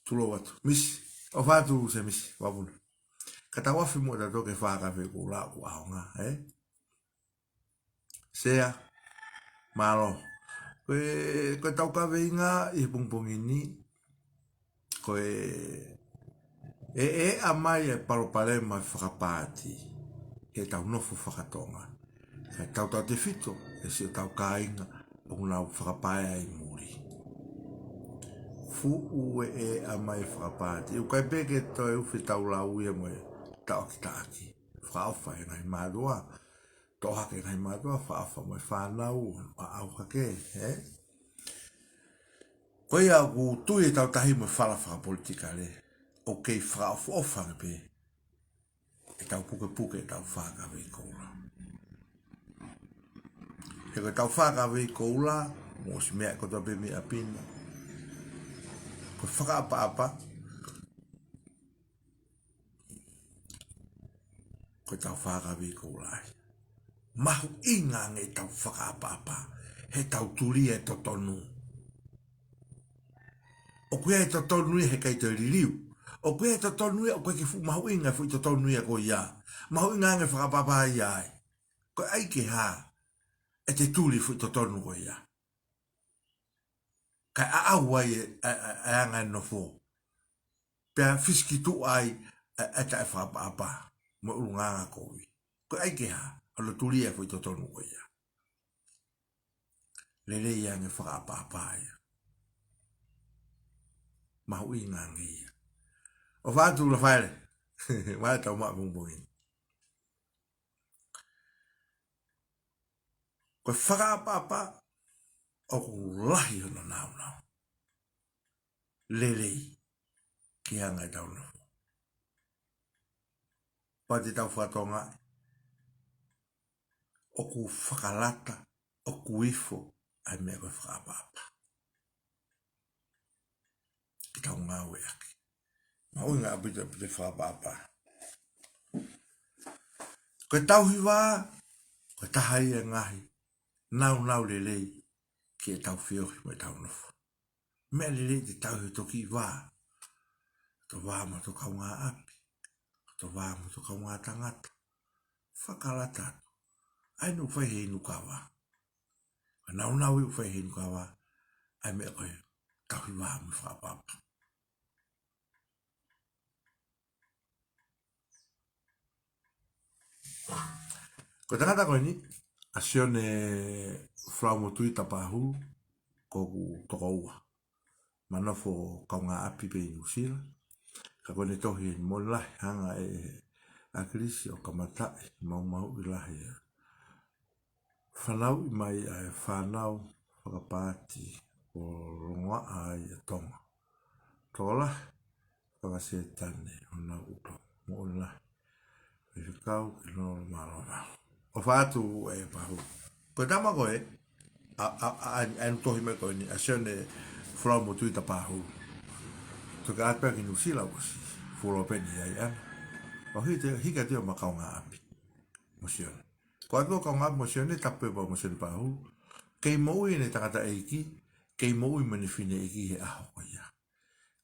Tulou atu. Misi, ʻofa atu Semisi, Vavuna. Ka tau afe muʻa ʻo tau toki fakakaveikoula ʻoku ʻaonga, ē? Sea, mālō. Ko e, ko ʻetau kaveinga ʻi he pongipongi ni, ko e, ʻe, ʻe ʻa mai e palopalema fakapaati, heʻetau nofo fakatonga. Kae tautautefito, e siʻotau kāinga, ʻoku nau fakapaea ʻi muli. Fuʻu ʻe, ʻe ʻa mai e fakapaati. ʻOku ʻikai pē ke toe ʻufi ʻetau lau ia mo e taʻokitaʻaki. Fakaʻofa e ngaahi mātuʻa. Toʻo hake e ngaahi mātuʻa, fakaʻofa mo e fānau, ʻaʻau hake, ē? Ko ia ʻoku tui ʻetau tahi mo e fala fakapolitikale, ʻoku kei fakaʻofoʻofa ange pē ʻetau pukepuke ʻetau fakakaveikoula. He ko ʻetau fakakaveikoula, mo si meʻa kotoa pē mei ʻapi na. Ko e fakaʻapaʻapa, ko ʻetau fakakaveikoula ia. Mahuʻinga ange ʻetau fakaʻapaʻapa, heʻetau tulia e totonu. ʻOku ʻi ai e totonu ia he ʻikai toe liliu. ʻOku ʻi ai e totonu ia, ʻoku ʻikai ke fuʻu mahuʻinga e foʻi totonu ia ko ia. Mahuʻinga ange fakaʻapaʻapa ia ai. Ko e ʻai ke hā, ʻe te tuli e foʻi totonu ko ia. Kae ʻaʻau ai e, e, e, e anga e nofo. Pea fisikituʻa ai e, e taʻefakaʻapaʻapa mo e ʻulungaanga kovi. Ko e ʻai ke hā, hono tulia e foʻi totonu ko ia. Lelei ange fakaʻapaʻapa ia. Mahuʻinga ange ia. ʻOfa atu Lafaele. Mai tau maʻa pongipongi ni. Ko e fakaʻapaʻapa ʻoku lahi hono nāunau. Lelei ki he anga ʻetau nofo. Pea te tau fakatokangaʻi ʻoku fakalata, ʻoku ifo ʻa e meʻa ko e fakaʻapaʻapa. Ke tau ngāueʻaki. Mahuʻinga ʻaupito ʻa e fakaʻapaʻapa. Ko e tauhi vā, ko e taha ia e ngaahi nāunau lelei ki heʻetau feohi mo ʻetau nofo. Meʻa lelei ke tauhi hoto kiʻi vā. Hoto vā mo hoto kaungāʻapi. Hoto vā mo hoto kaungātangata. Fakalata atu. ʻA ia ʻoku fai he inu kava. Ko e nāunau ia ʻoku fai he inu kava, ʻa e meʻa ko e tauhi vā mo e fakaʻapaʻapa. Ko e tangata ko eni, ʻa Sione Folau Motuʻi Tapahulu, ko hoku tokoua. Manofo kaungāʻapi pē ʻi Nuʻusila. Ka ko ʻene tohi eni, moʻoni lahi, hanga ʻe ʻAkilisi ʻo kamataʻi, maumauʻi lahi ʻa e fanauʻi mai ʻa e fānau fakapaati ʻo longoaʻa ai ʻa Tonga. Tokolahi, fakasetane, ʻo nau ʻuto, moʻoni lahi. Faifekau ke nolo mālō. ʻOfa atu ʻe Pahu. Ko e tama ko ē, ʻa, ʻa, ʻa, ʻa, ʻa e tohi mai ko eni, ʻa Sione Folau Motuʻi Tapahulu. Toki ʻalu pē ki Nuʻusila ʻosi, fulo peni ai ana. ʻO hiki, hiki atu ia mo e kaungāʻapi mo Sione. Ko e ʻalu ʻo kaungāʻapi mo Sione, tapu pē mo Sione Pahulu. Kei moʻui ʻene tangataʻeiki, kei moʻui mo ʻene fineʻeiki he ʻaho ko ia.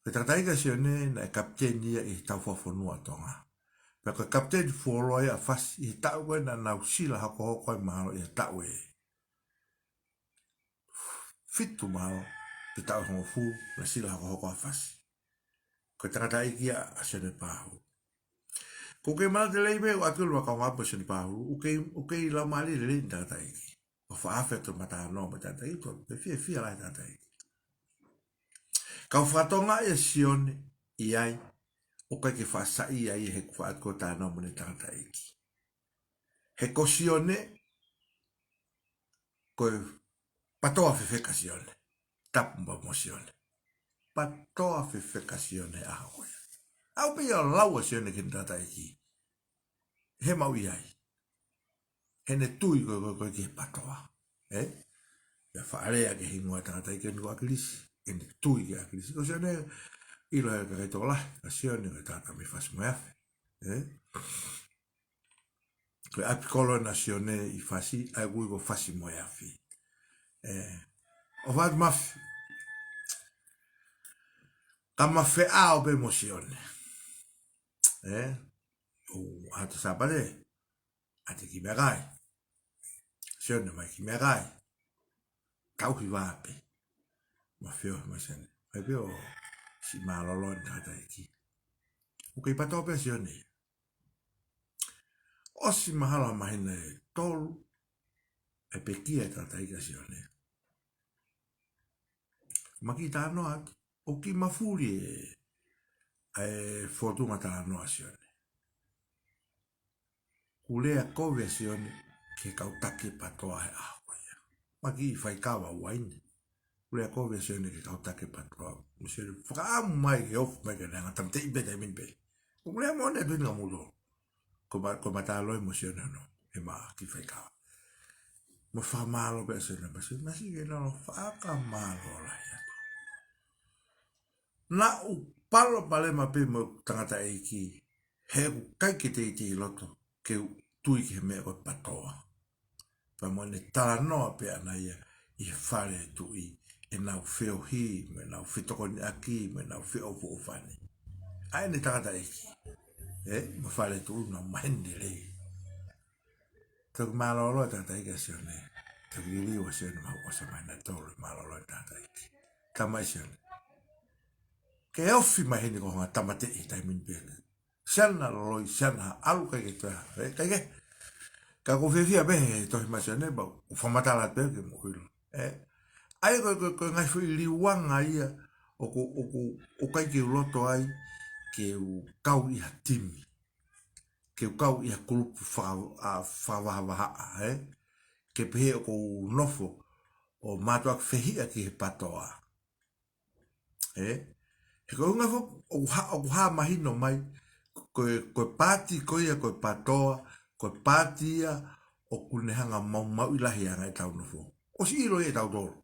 Ko e tangataʻeiki ʻa Sione naʻe kapiteni ia ʻi he tau fakafonua ʻa Tonga. Pea ko e kapiteni fuoloa ia ʻa Fasi ʻi he taʻu ko ē naʻa nau sila hokohoko ai mahalo ʻi he taʻu ʻe fitu mahalo, pe taʻu ʻe hongofulu, naʻe sila hokohoko ʻa Fasi. Ko e tangataʻeiki ia ʻa Sione Pahulu. ʻOku kei malava lelei pē ʻo ʻalu ʻo kaungāʻapi mo Sione Pahulu, ʻoku kei, ʻoku kei laumālie lelei ʻene tangataʻeiki. ʻO fakaafe atu e matanoa mo e tangataʻeiki, ʻoku fiefia lahi e tangataʻeiki. Ka ʻoku fakatokangaʻi ʻe Sione ʻi ai, ʻoku ʻikai ke faʻa saiʻia ia he ʻoku faʻa ʻatu ko e talanoa mo ʻene tangataʻeiki. He ko Sione, ko e patoa fefeka Sione. tapu pē mo Sione. PATOA fefeka Sione he ʻaho ko ia. ʻAlu pē ia ʻo lau ʻa Sione ki heʻene tangataʻeiki. He maʻu ia ai. Heʻene tui ko ē, ko ē, ko ē ki he PATOA. Ē? Pea faʻa lea ki he hingoa ʻo e tangataʻeiki ko eni ko ʻAkilisi. Heʻene tui kia ʻAkilisi. Ko Sione ʻilo he kakai tokolahi. Ka Sione ko e tangata mei Fasi-moe-Afi. Ē? Ko e ʻapikolo ʻena ʻo Sione ʻi Fasi, ʻa ia ʻoku ui ko Fasi-moe-Afi. Ē, ʻofa atu Mafi. Ka ma feʻao pē mo Sione. Ē, ʻo ʻaho Sāpate, ʻoatu e kiʻi meʻakai. Sione mai kiʻi meʻakai. Tauhi vā pē. Ma feohi mai Sione. Mai pē ʻo siʻi mālōlō ʻene tangataʻeiki. ʻOku kei PATOA pē ʻa Sione. ʻOsi mahalo ha māhina ʻe tolu, ʻe pekia e tangataʻeiki ʻa Sione. Ma kiʻi talanoa atu, ʻoku kiʻi mafuli e, e fōtunga talanoa ʻa Sione. Kuo lea kovi ʻa Sione ki he kau taki PATOA he ʻaho ko ia. Ma kiʻi faikava uaine. Kuo lea kovi ʻa Sione ki he kau taki PATOA. Mo Sione fakaʻamu mai ke ofi mai ke ne hanga ʻo tāmateʻi pē taimi ni pē. Ko e lea moʻoni ʻa Tuʻi Nakamoʻulutolu. Ko ma, ko ma taloi mo Sione hono, he ma kiʻi faikava. Mo fakamālō pē ʻa Sione, ma Sione, ma Sione ke nalo fakamālō lahi atu. Naʻu palopalema pē mo e tangataʻeiki, he ʻoku ʻikai ke teitei loto ke u tui ki he meʻa ko e PATOA. Pea mo ʻene talanoa pē ʻana ia ʻi he fale ʻo e tuʻi, ʻenau feohi, mo ʻenau fetokoniʻaki, mo ʻenau feʻofoʻofani. ʻA ʻene tangataʻeiki. Ē, mo e fale ʻo e tuʻi naʻa nau maheni lelei. Toki mālōlō e tangataʻeiki ʻa Sione. Toki liliu ʻa Sione maʻu ʻosi ʻa e māhina ʻe tolu, mālōlō e tangataʻeiki. Talamai ʻe Sione, ke ofi mai heni ko e hanga ʻo tāmateʻi he taimi ni pē. Siana loloi, siana ʻalu, ʻikai ke toe, ē, ʻikai ke. Ka ʻoku ou fiefia pē he tohi mai ʻa Sione, pea ʻoku fakamatala atu pē ke mou ʻilo. Ē, ʻa ia ko e, ko e, ko e ngaahi foʻi liuanga ia, ʻoku, ʻoku, ʻoku ʻikai ke u loto ai ke u kau ʻi ha timi. Ke u kau ʻi ha kulupu faka-, ʻa, fakavahavahaʻa, ē. Ke pehē ʻoku ou nofo ʻo mātuʻaki fehiʻa ki he PATOA. Ē? He ko e ʻuhinga foki, ʻoku hā, ʻoku hā mahino mai, ko e, ko e paati ko ia, ko e PATOA, ko e paati ia ʻoku ne hanga ʻo maumauʻi lahi ange ʻetau nofo. ʻOsi ʻilo ia ʻe tautolu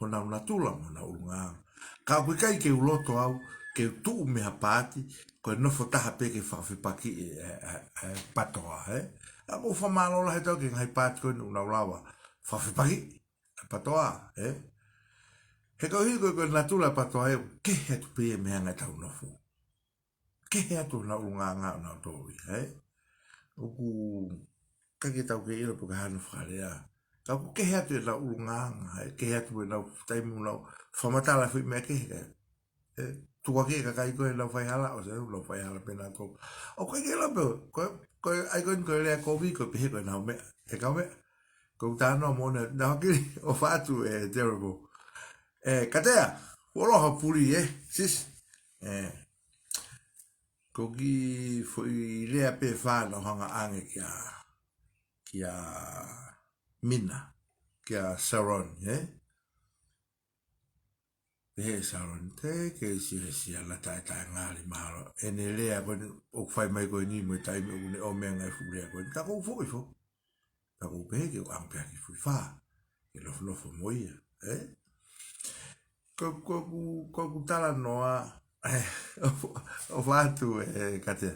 honau natula mo honau ʻulungaanga. Ka ʻoku ʻikai ke u loto au ke u tuʻu mei ha paati, ko e nofo taha pē ke fakafepakiʻi e, e, e, e PATOA, ē? ʻA, mou fakamālō lahi atu ki he ngaahi paati ko eni ʻoku nau lava fakafepakiʻi e PATOA, ē? He koeʻuhi ko e, ko e natula e PATOA ē, ʻoku kehe atu pē ia mei he anga ʻetau nofo. Kehe atu honau ʻulungaanga ʻonautolu ia, ē? ʻOku ʻikai ke tau kei ʻilo pe ko e hā hono fakalea. Ka ʻoku kehe atu ʻenau ʻulungaanga, ē? Kehe atu ʻenau taimi ʻoku nau fakamatala foʻi meʻa kehe, ē? Ē, tukuakiʻi e kakai ko ē ʻenau faihala, ʻosi ʻenau faihala pē ʻenautolu. ʻOku ʻikai ke ʻilo pe, ko, ko e, ʻa ia ko eni ko e lea kovi, ko e pehē ko ʻenau meʻa, ʻe kau meʻa. Ko e talanoa moʻoni, naʻa ke ʻofa atu ē, Terrible. Ē, Katea, fuoloa hoʻo puli, ē, sis. Ē, ko e kiʻi foʻi lea pē ʻe fā naʻa ku hanga ʻo ʻange kia, kia Mina, kia Sharon, ē? Pehē ʻe Sharon, teʻeki ke siʻi he siʻa lata e taʻengali mahalo. ʻEne lea ko eni ʻoku fai mai ko eni mo e taimi ʻoku ne ʻomai e ngaahi fuʻu lea ko eni. Ka ʻoku ou foʻi foʻi. Ka ʻoku ou pehē ke u ʻange pē ha kiʻi foʻi fā ke nofonofo mo ia, ē? Ko, ko ʻeku, ko ʻeku talanoa, ē, ʻofa atu ē, Katea.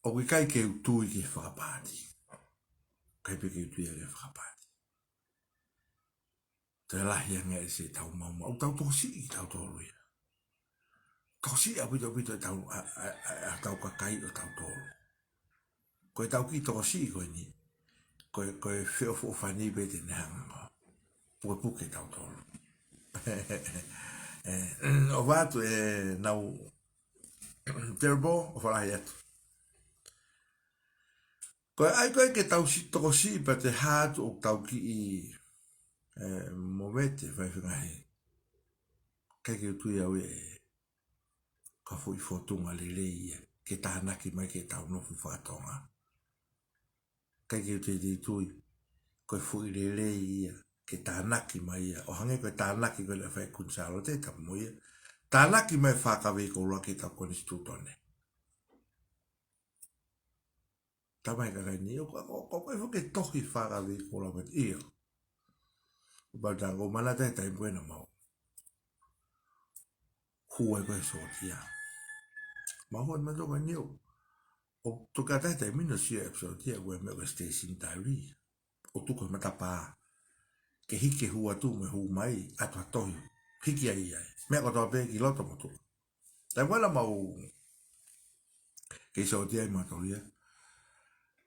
ʻOku ʻikai ke u tui ki he fakapaati. ʻIkai pē ke u tui ki he fakapaati. Toe lahi ange ʻa e siʻetau maumau, ʻoku tau tokosiʻi kitautolu ia. Tokosiʻi ʻaupito, ʻaupito ʻetau, ʻa, ʻa, ʻa, ʻa ʻetau kakai ʻotautolu. Ko ʻetau kiʻi tokosiʻi ko eni, ko e, ko e feʻofoʻofani pē te ne hanga ʻo pukepuke kitautolu. Ē, ʻofa atu ē, nau Terrible, ʻofa lahi atu. Ko e ʻai ko ē ke tau siʻi tokosiʻi pea te hā atu ʻoku tau kiʻi, ē, movete, fai fengahi. ʻIkai ke u tui au ē, ko ha foʻi fōtunga lelei ia ke tānaki mai ki heʻetau nofo faka-Tonga. ʻIkai ke u teitei tui ko ko e foʻi lelei ia ke tānaki mai ia, ʻo hangē ko e tānaki ko ē naʻe fai ʻe Kuini Sālote, tapu mo ia, tānaki mai e Fakavei Koula ki heʻetau konisitūtone. Talamai ʻe he kakai ni, ʻoku, ʻoku, ʻoku ʻikai foki ke tohi Fakavei Koula pē ia. Pea tā ko mana tai tai pē naʻa mau hū ai ko ē sōtia. Mau hū ai mautolu ko eni ʻo, ʻo tuku atu he taimi ni ʻo sio e sōtia ko e meʻa ko e station diary. ʻO tuku he matapā. Ke hiki e hū atu mo e hū mai, ʻatu ha tohi. Hiki ai ai. Meʻa kotoa pē ki loto mo tuʻa. Taimi ko ē naʻa mau kei sōtia ai mautolu ia.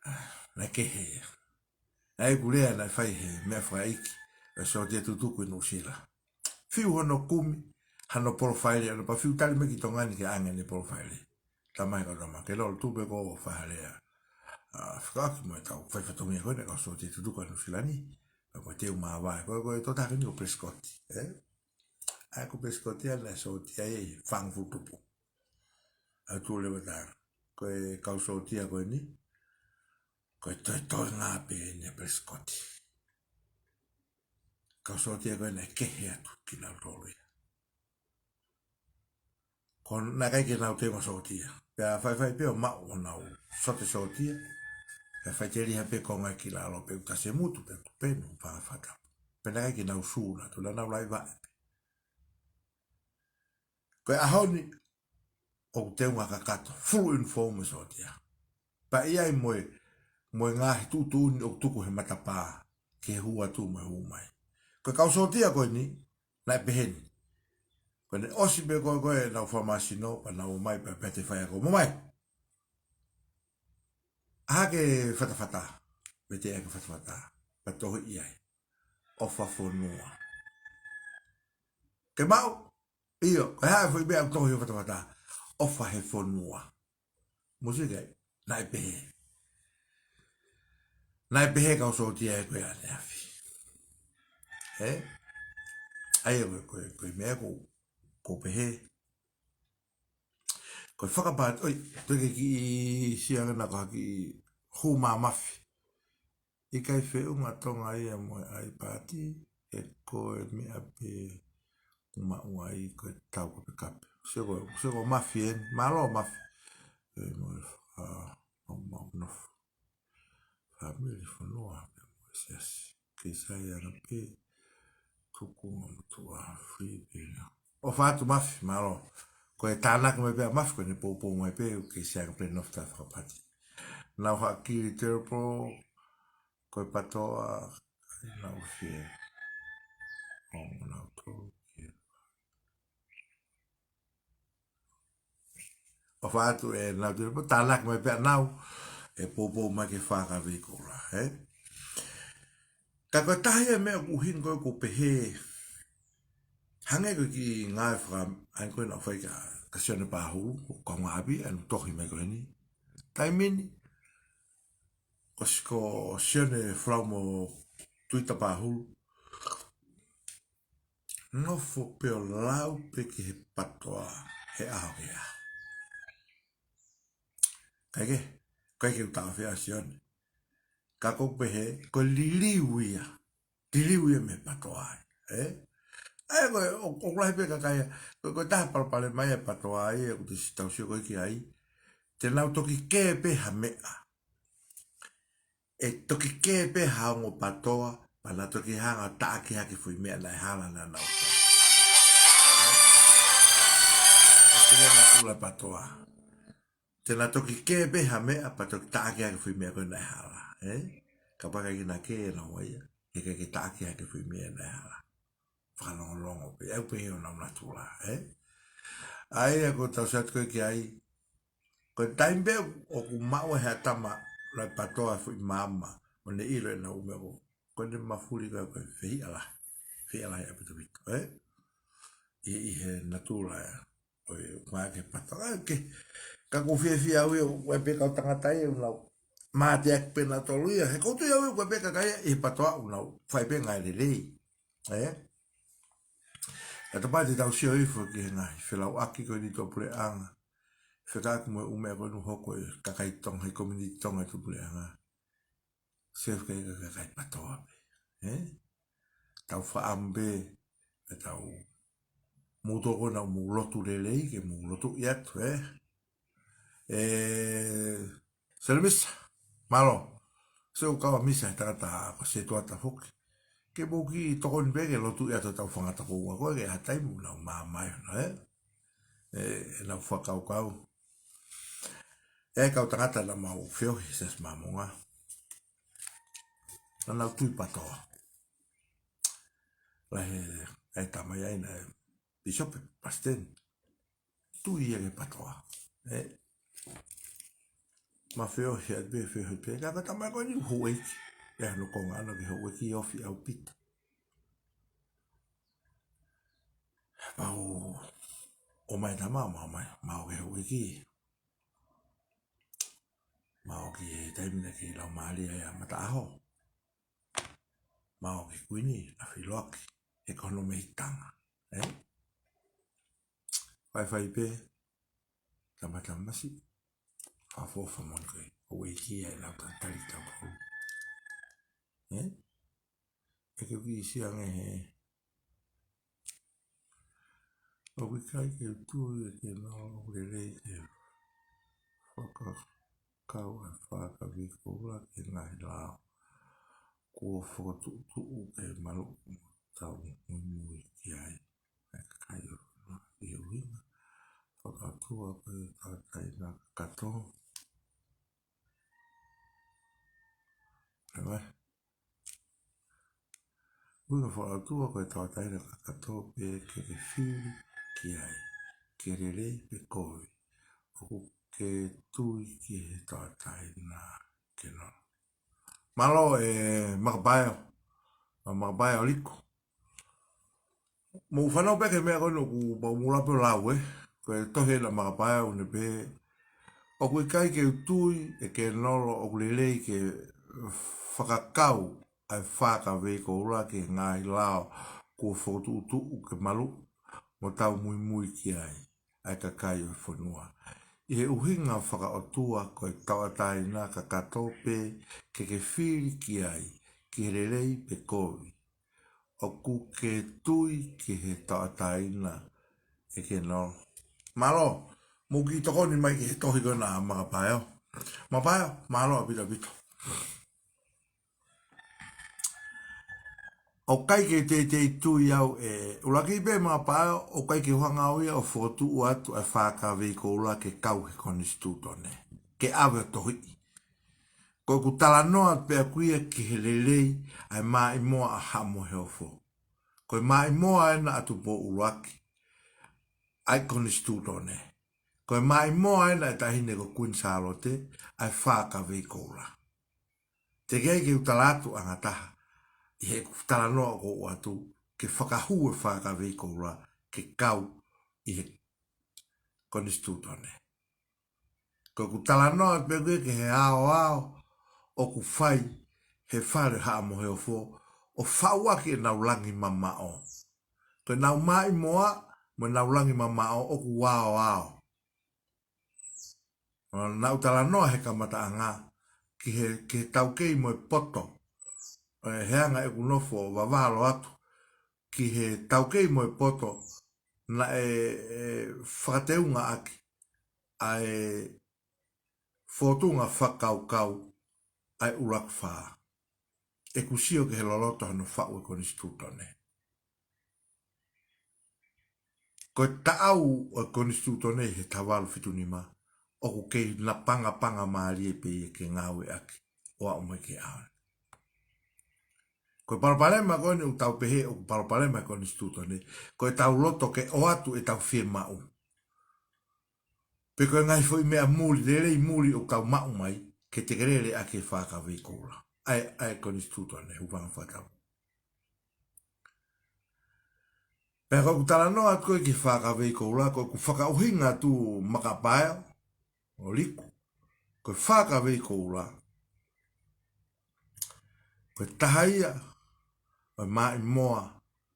Ah, naʻe kehe ia. Naʻe ʻi ai e lea naʻe fai he meʻa fakaʻeiki, ʻe sōtia tutuku ʻi Nuʻusila. Fiu hono kumi, hano polofaile, ʻana pea fiu tali mai ki Tonga ni ke ʻange ʻene polofaile. Talamai ʻe he kau tama, ke lolo tupe ko fahalea. Ah, fekauʻaki mo ʻetau fai fatongia ko ē ʻa e kau sōtia tutuku ʻa Nuʻusila ni. Pea ko e teu māvae, ko e, ko e tokotaha ko eni ko Prescott, ē? ʻA ia ko Prescott ia naʻe sōtia ai e fāngofulu tupu. ʻA ia tuʻu leva tā. Ko e kau sōtia ko eni, ko e toetoenga pē eni ʻa Prescott. Kau sōtia ko ē naʻe kehe atu kinautolu ia. Ko e ʻikai ke nau teu mo sōtia. Pea faifai pē ʻo maʻu ʻo nau sote sōtia. Pea faiteliha pē konga ki lalo pē ʻuta se mutu pē ʻuta pē nu fāfata. Pea ʻikai ke nau sū nautolu, naʻa nau laiva pē. Ko e ʻaho ni, ʻoku teunga kakato, full uniform e sōtia. Pea ʻi ai mo e, mo e ngaahi tuʻutuʻuni ʻoku tuku he matapā, ke hū atu mo e hū mai. Ko e kau sōtia ko eni, naʻe pehē ni. Ko ʻene ʻosi pē ko ē, ko ē ʻenau fakamasino, pea nau ō mai, pea pehē ʻe he faiako, mou mai. ʻAke fatafata, pehē ʻe he faiako fatafata, pea tohi ʻi ai. ʻOfa fonua. Ke maʻu, ʻio, ko e hā e foʻi meʻa ʻoku tohi he fatafata? ʻOfa he fonua. Mou sio ki ai, naʻe pehē. Naʻe pehē kau sōtia ē ko ē ʻaneafi. Ē? ʻA ia ko e, ko e, ko e meʻa ʻoku, ʻoku pehē. Ko e fakapāti, ʻoi, toe ke kiʻi sio ange naʻa ko ha kiʻi hū mamafi. ʻIkai feʻunga Tonga ia mo e ʻai pāti, he ko e meʻa pē ʻoku maʻu ai ko e tau kapekape. Sio ko, sio ko Mafi eni, mālō Mafi. ʻE mo e fa-, ʻo mau nofo. Fāmili, fonua, pea mo e siasi. Kei sai ana pē, tuku mo tuʻa, free pē ia. ʻOfa atu Mafi, mālō. Ko e tānaki mai pē ʻa Mafi, ko ʻene poupou mai pē, kei sai ana pē nofo ta fakapāti. Nau haʻa kili telepō, ko e PATOA, ʻai nau fie. ʻO nau tō, kia. ʻOfa atu ʻe nau telepō, tānaki mai pē ʻa nau, ʻe poupou mai ki he Fakavei Koula, ē? Ka ko e taha ia e meʻa ʻoku ʻuhinga ko ē ʻoku pehē, hangē ko e kiʻi ngāue faka-, ʻa ia ko ē naʻe fai kia, kia Sione Pahulu, ʻoku kau ngāue ʻapi, ʻa ʻene tohi mai ko eni. Taimi ni, ko si-, ko Sione Folau mo Tuita Pahulu, nofo pē ʻo lau pē ki he PATOA, he ʻaho ki he ʻaho. Kae kehe, kae kehe ʻoku taʻofi ʻa Sione. Ka ʻoku pehē, ko e liliu ia. Liliu ia mei he PATOA ai, ē? ʻA ia ko e, ʻo, ʻoku lahi pē kakai ia, ko, ko e taha palopalema ia e PATOA ai, ʻoku te si tau sio ko ē ki ai. Te nau toki kē pē ha meʻa. ʻE toki kē pē ha ongo PATOA, pea na toki hanga ʻo taʻaki hake foʻi meʻa naʻe hala naʻa nau kē. ʻE, ʻe kē na kula PATOA. Te na toki kē pē ha meʻa, pea toki taʻaki hake foʻi meʻa ko ē naʻe hala, ē? Kapau ʻikai ke na kē ʻe naua ia, heʻikai ke taʻaki hake foʻi meʻa naʻe hala. Fakalongolongo pē, ʻa ia pē ʻi honau natula, ē? ʻA ia ko ʻetau sio atu ko ē ki ai, ko e taimi pē ʻoku maʻu ai ʻe ha tama ʻa e PATOA e foʻi maama, ʻo ne ʻilo ʻenau meʻa ko, ko ʻene mafuli ko ē ko e fehiʻa lahi, fehiʻa lahi ʻaupito ʻaupito, ē? ʻI, ʻi he natula ē. ʻOi, ʻoku ʻikai ke PATOA, ʻa ia ke, ka ʻoku ou fiefia au ia, ʻoku ʻi ai pē kau tangata ia, ʻoku nau mateaki pē nautolu ia, he ʻoku ou tui au ia, ʻoku ʻi ai pē kakai ia ʻi he PATOA ʻoku nau fai pē ngāue lelei. Ē? Ka tau pati tau sio hifo ki he ngaahi felauʻaki ko eni tuʻapuleʻanga. Fekauʻaki mo e ʻū meʻa ko eni ʻoku hoko ʻi he kakai Tonga, he community Tonga tuʻapuleʻanga. Sio ki he kakai, kakai PATOA pē. ē? Tau fakaʻamu pē, ʻe tau mou tokona mou lotu lelei, ke mou lotu ʻi atu, ē? Ē, Selemisa, mālō. Sio kau ʻa Misa he tangata ko Setuata foki. Ke mou kiʻi tokoni pē ke lotu ʻi atu ʻetau fanga tokoua ko ē ke ʻi ai ha taimi ʻoku nau māmā ai, ē? Ē, ʻenau fakakaukau. ʻE kau tangata naʻa mau feohi he Siasi Māmonga. Naʻa nau tui PTOA. Lahi e, e tamai ʻa e pīsope, palesiteni. Tui ia ki he PTOA. Ē. Ma feohi atu pē, feohi pē. Ka ko e tamai ko eni houʻeiki. ʻE hano konga ʻana ki he houʻeiki ofi ʻaupito. Pau ʻomai tama, ma ʻomai, ma ō ki he houʻeiki. Ma ō ki he taimi naʻe kei laumālie ai ʻa Mataʻaho. Ma ō ki he kuini, ʻa Filoaki, he ko hono mehikitanga. Ē? Faifai pē, tama tamasiʻi, fakaʻofoʻofa moʻoni ko e houʻeiki ʻa e lau talitali tau hou. Ē? ʻE ke visi ange he. ʻOku ʻikai ke u tui ʻe ke nau lelei ke fakakau ʻa e fakaveikoula ki he ngaahi lao kuo fokotuʻutuʻu ke maluʻi mo tau muimui ki ai ʻa e kakai ʻo e fonua ʻi he ʻuhinga fakaʻotua ko e tauʻatāina kakato. Ē, ʻuhinga fakaʻotua ko e tauʻatāina kakato pē ke ke fili ki ai, ke lelei pe kovi, ʻoku ke tui ki he tauʻatāina ke nolo. Mālō e Makapaeo, ʻa Makapaeo Liku. Mou fanongo pē ki he meʻa ko eni ʻoku pau mula pē ʻo lau ē, ko e tohi ʻa Makapaeo ʻoku ne pehē, ʻoku ʻikai ke u tui ʻe ke nolo ʻoku lelei ke fakakau ʻa e fakaveikoula ki he ngaahi lao kuo fokotuʻutuʻu ke maluʻi mo tau muimui ki ai ʻa e kakai ʻo e fonua ʻi he ʻuhinga fakaʻotua ko e tauʻatāina kakato pē ke ke fili ki ai, ki he lelei pe kovi, ʻoku ke tui ki he tauʻatāina ʻe ke nolo. Mālō, mou kiʻi tokoni mai ki he tohi ko ena ʻa Makapaeo. Makapaeo, mālō ʻaupito ʻaupito. ʻOku ʻikai ke u teitei tui au ē, ʻuluaki pē Makapaeo, ʻoku ʻikai ke u hanga au ia ʻo fokotuʻu atu ʻa e fakaveikoula ke kau he konisitūtone. Ke ʻave ʻo tohiʻi. Ko ʻeku talanoa pē ʻaku ia ki he lelei ʻa e Maʻimoa ʻa Haʻa Moheofo. Ko e Maʻimoa ena ʻa Tupou ʻUluaki ʻa e konisitūtone. Ko e Maʻimoa ena ʻa e Taʻahine ko Kuini Sālote ʻa e fakaveikoula. Teʻeki ai ke u tala atu ʻa e ngataʻanga ʻi heʻeku talanoa ʻoku ou ʻoatu ke fakahū e fakaveikoula ke kau ʻi he konisitūtone. Ko ʻeku talanoa pē ʻaku ia ki he aoao ʻoku fai he fale Haʻa Moheofo ʻo faʻu ʻaki ʻenau langi mamaʻo. Ko ʻenau Maʻimoa mo ʻenau langi mamaʻo ʻoku aoao. ʻO naʻa ku talanoa he kamataʻanga ki he, ki he taukei mo e poto. ʻE, he anga ʻeku nofo ʻo vavalo atu ki he taukei mo e poto naʻe, ʻe, fakateunga ʻaki ʻa e fōtunga fakakaukau ʻa e ʻUluaki Fā. ʻEku sio ki he loloto hono faʻu e konisitūtone. Ko e taʻau ʻo e konisitūtone he taha valu fitu nima, ʻoku kei napangapanga mālie pē ia ke ngāueʻaki ʻo aʻu mai ki he ʻaho ni. Ko e palopalema ko eni ʻoku tau pehē ʻoku palopalema e konisitūtone, ko ʻetau loto ke ʻoatu ʻetau fiemaʻu. Pe ko e ngaahi foʻi meʻa muli, lelei muli ʻoku tau maʻu mai, ke tekelele ʻaki e fakaveikoula. ʻA e, ʻa e konisitūtone, hūfanga fakatau. Pea ko ʻeku talanoa atu ko ē ki he fakaveikoula, ko ʻeku fakaʻuhinga atu Makapaeo, ʻo Liku, ko e fakaveikoula, ko e taha ia ʻo e Maʻimoa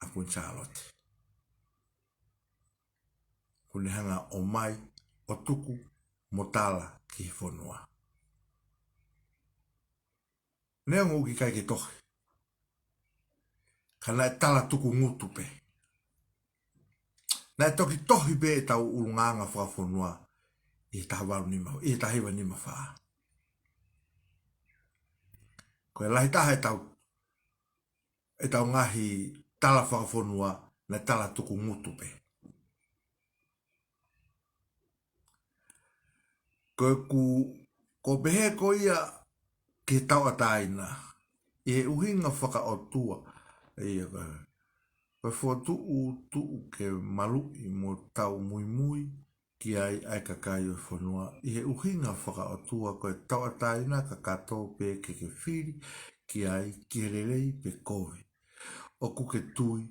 ʻa Kuini Sālote. Kuo ne hanga ʻo ʻomai ʻo tuku mo tala ki he fonua. Neongo ʻoku ʻikai ke tohi. Ka naʻe tala tukungutu pē. Naʻe toki tohi pē ʻetau ʻulungaanga fakafonua ʻi he taha valu nima, ʻi he taha hiva nima fā. Ko e lahi taha ʻetau, ʻetau ngaahi tala fakafonua, naʻe tala tukungutu pē. Ko ʻeku, ko e pehē ko ia ki he tauʻatāina, ʻi he ʻuhinga fakaʻotua, ia ko e, ko e fokotuʻutuʻu ke maluʻi mo tau muimui ki ai ʻa e kakai ʻo e fonua, ʻi he ʻuhinga fakaʻotua ko e tauʻatāina kakato pē ke ke fili ki ai, ki he lelei pe kovi. ʻOku ke tui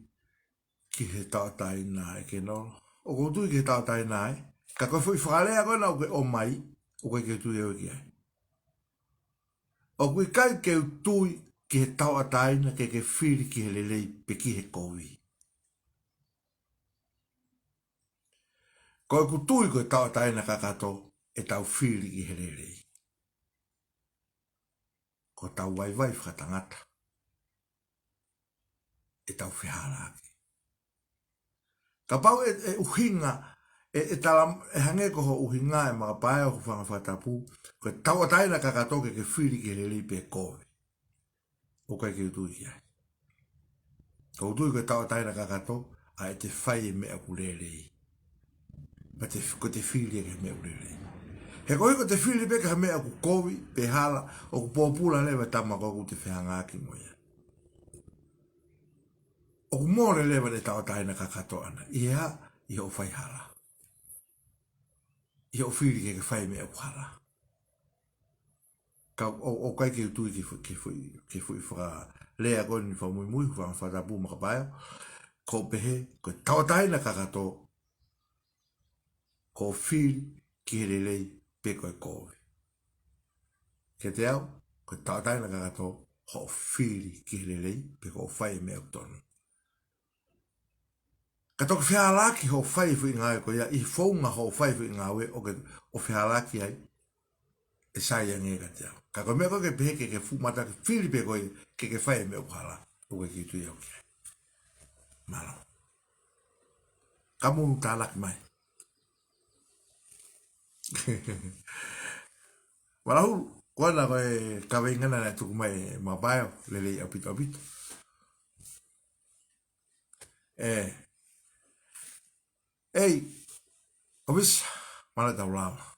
ki he tauʻatāina ē, Kenolo? ʻOku ou tui ki he tauʻatāina ē. Ka ko e foʻi fakalea ko ena ʻoku ke ʻomai, ʻoku ʻikai ke u tui au ki ai. ʻOku ʻikai ke u tui ki he tauʻatāina ke ke fili ki he lelei pe ki he kovi. Ko ʻeku tui ko e tauʻatāina kakato ʻetau fili ki he lelei. Ko ʻetau vaivai fakatangata, ʻetau fehālaaki. Kapau ʻe, ʻe ʻuhinga, ʻe, ʻe tala, ʻe hangē ko hoʻo ʻuhinga ē Makapaea, ʻoku fanga fakatapu, ko e tauʻatāina kakato ke ke fili ki he lelei pe kovi. ʻOku ʻikai ke u tui ki ai. ʻOku ou tui ko e tauʻatāina kakato, ʻa ʻete fai e meʻa ʻoku lelei. Pea te, ko ʻete fili ki he meʻa ʻoku lelei. He koeʻuhi ko ʻete fili pē ki he meʻa ʻoku kovi, pe hala, ʻoku pōpula leva e tama ko ē ʻoku te fehangaaki mo ia. ʻOku mole leva ʻene tauʻatāina kakato ʻana. ʻI he hā? ʻI hoʻo fai hala. ʻI hoʻo fili ke ke fai e meʻa ʻoku hala. Ka ʻo, ʻoku ʻikai ke u tui ki he foʻi, ki he foʻi, ki he foʻi fakalea ko eni fakamuimui, fanga fakatapu Makapaea, ko e pehē, ko e tauʻatāina kakato, ko hoʻo fili ki he lelei pe ko e kovi. Kiate au, ko e tauʻatāina kakato, hoʻo fili ki he lelei pe ko hoʻo fai e meʻa ʻoku tonu. Ka toki fehālaaki hoʻo fai e foʻi ngāue ko ia, ʻi he founga hoʻo fai e foʻi ngāue ʻoku ke, ʻo fehālaaki ai, ʻe sai ange kiate au. Ka ko e meʻa ko ē ke pehē ke ke fuʻu mata ke fili pē koe ke ke fai e meʻa ʻoku hala, ʻoku ʻikai ke u tui au ki ai. Mālō. Ka mou tānaki mai. Mālō, ko ena ko e kaveinga naʻe tuku mai ʻe Makapaea, lelei ʻaupito ʻaupito. ʻE. ʻEi, ʻOfisa, mālō e tau lava.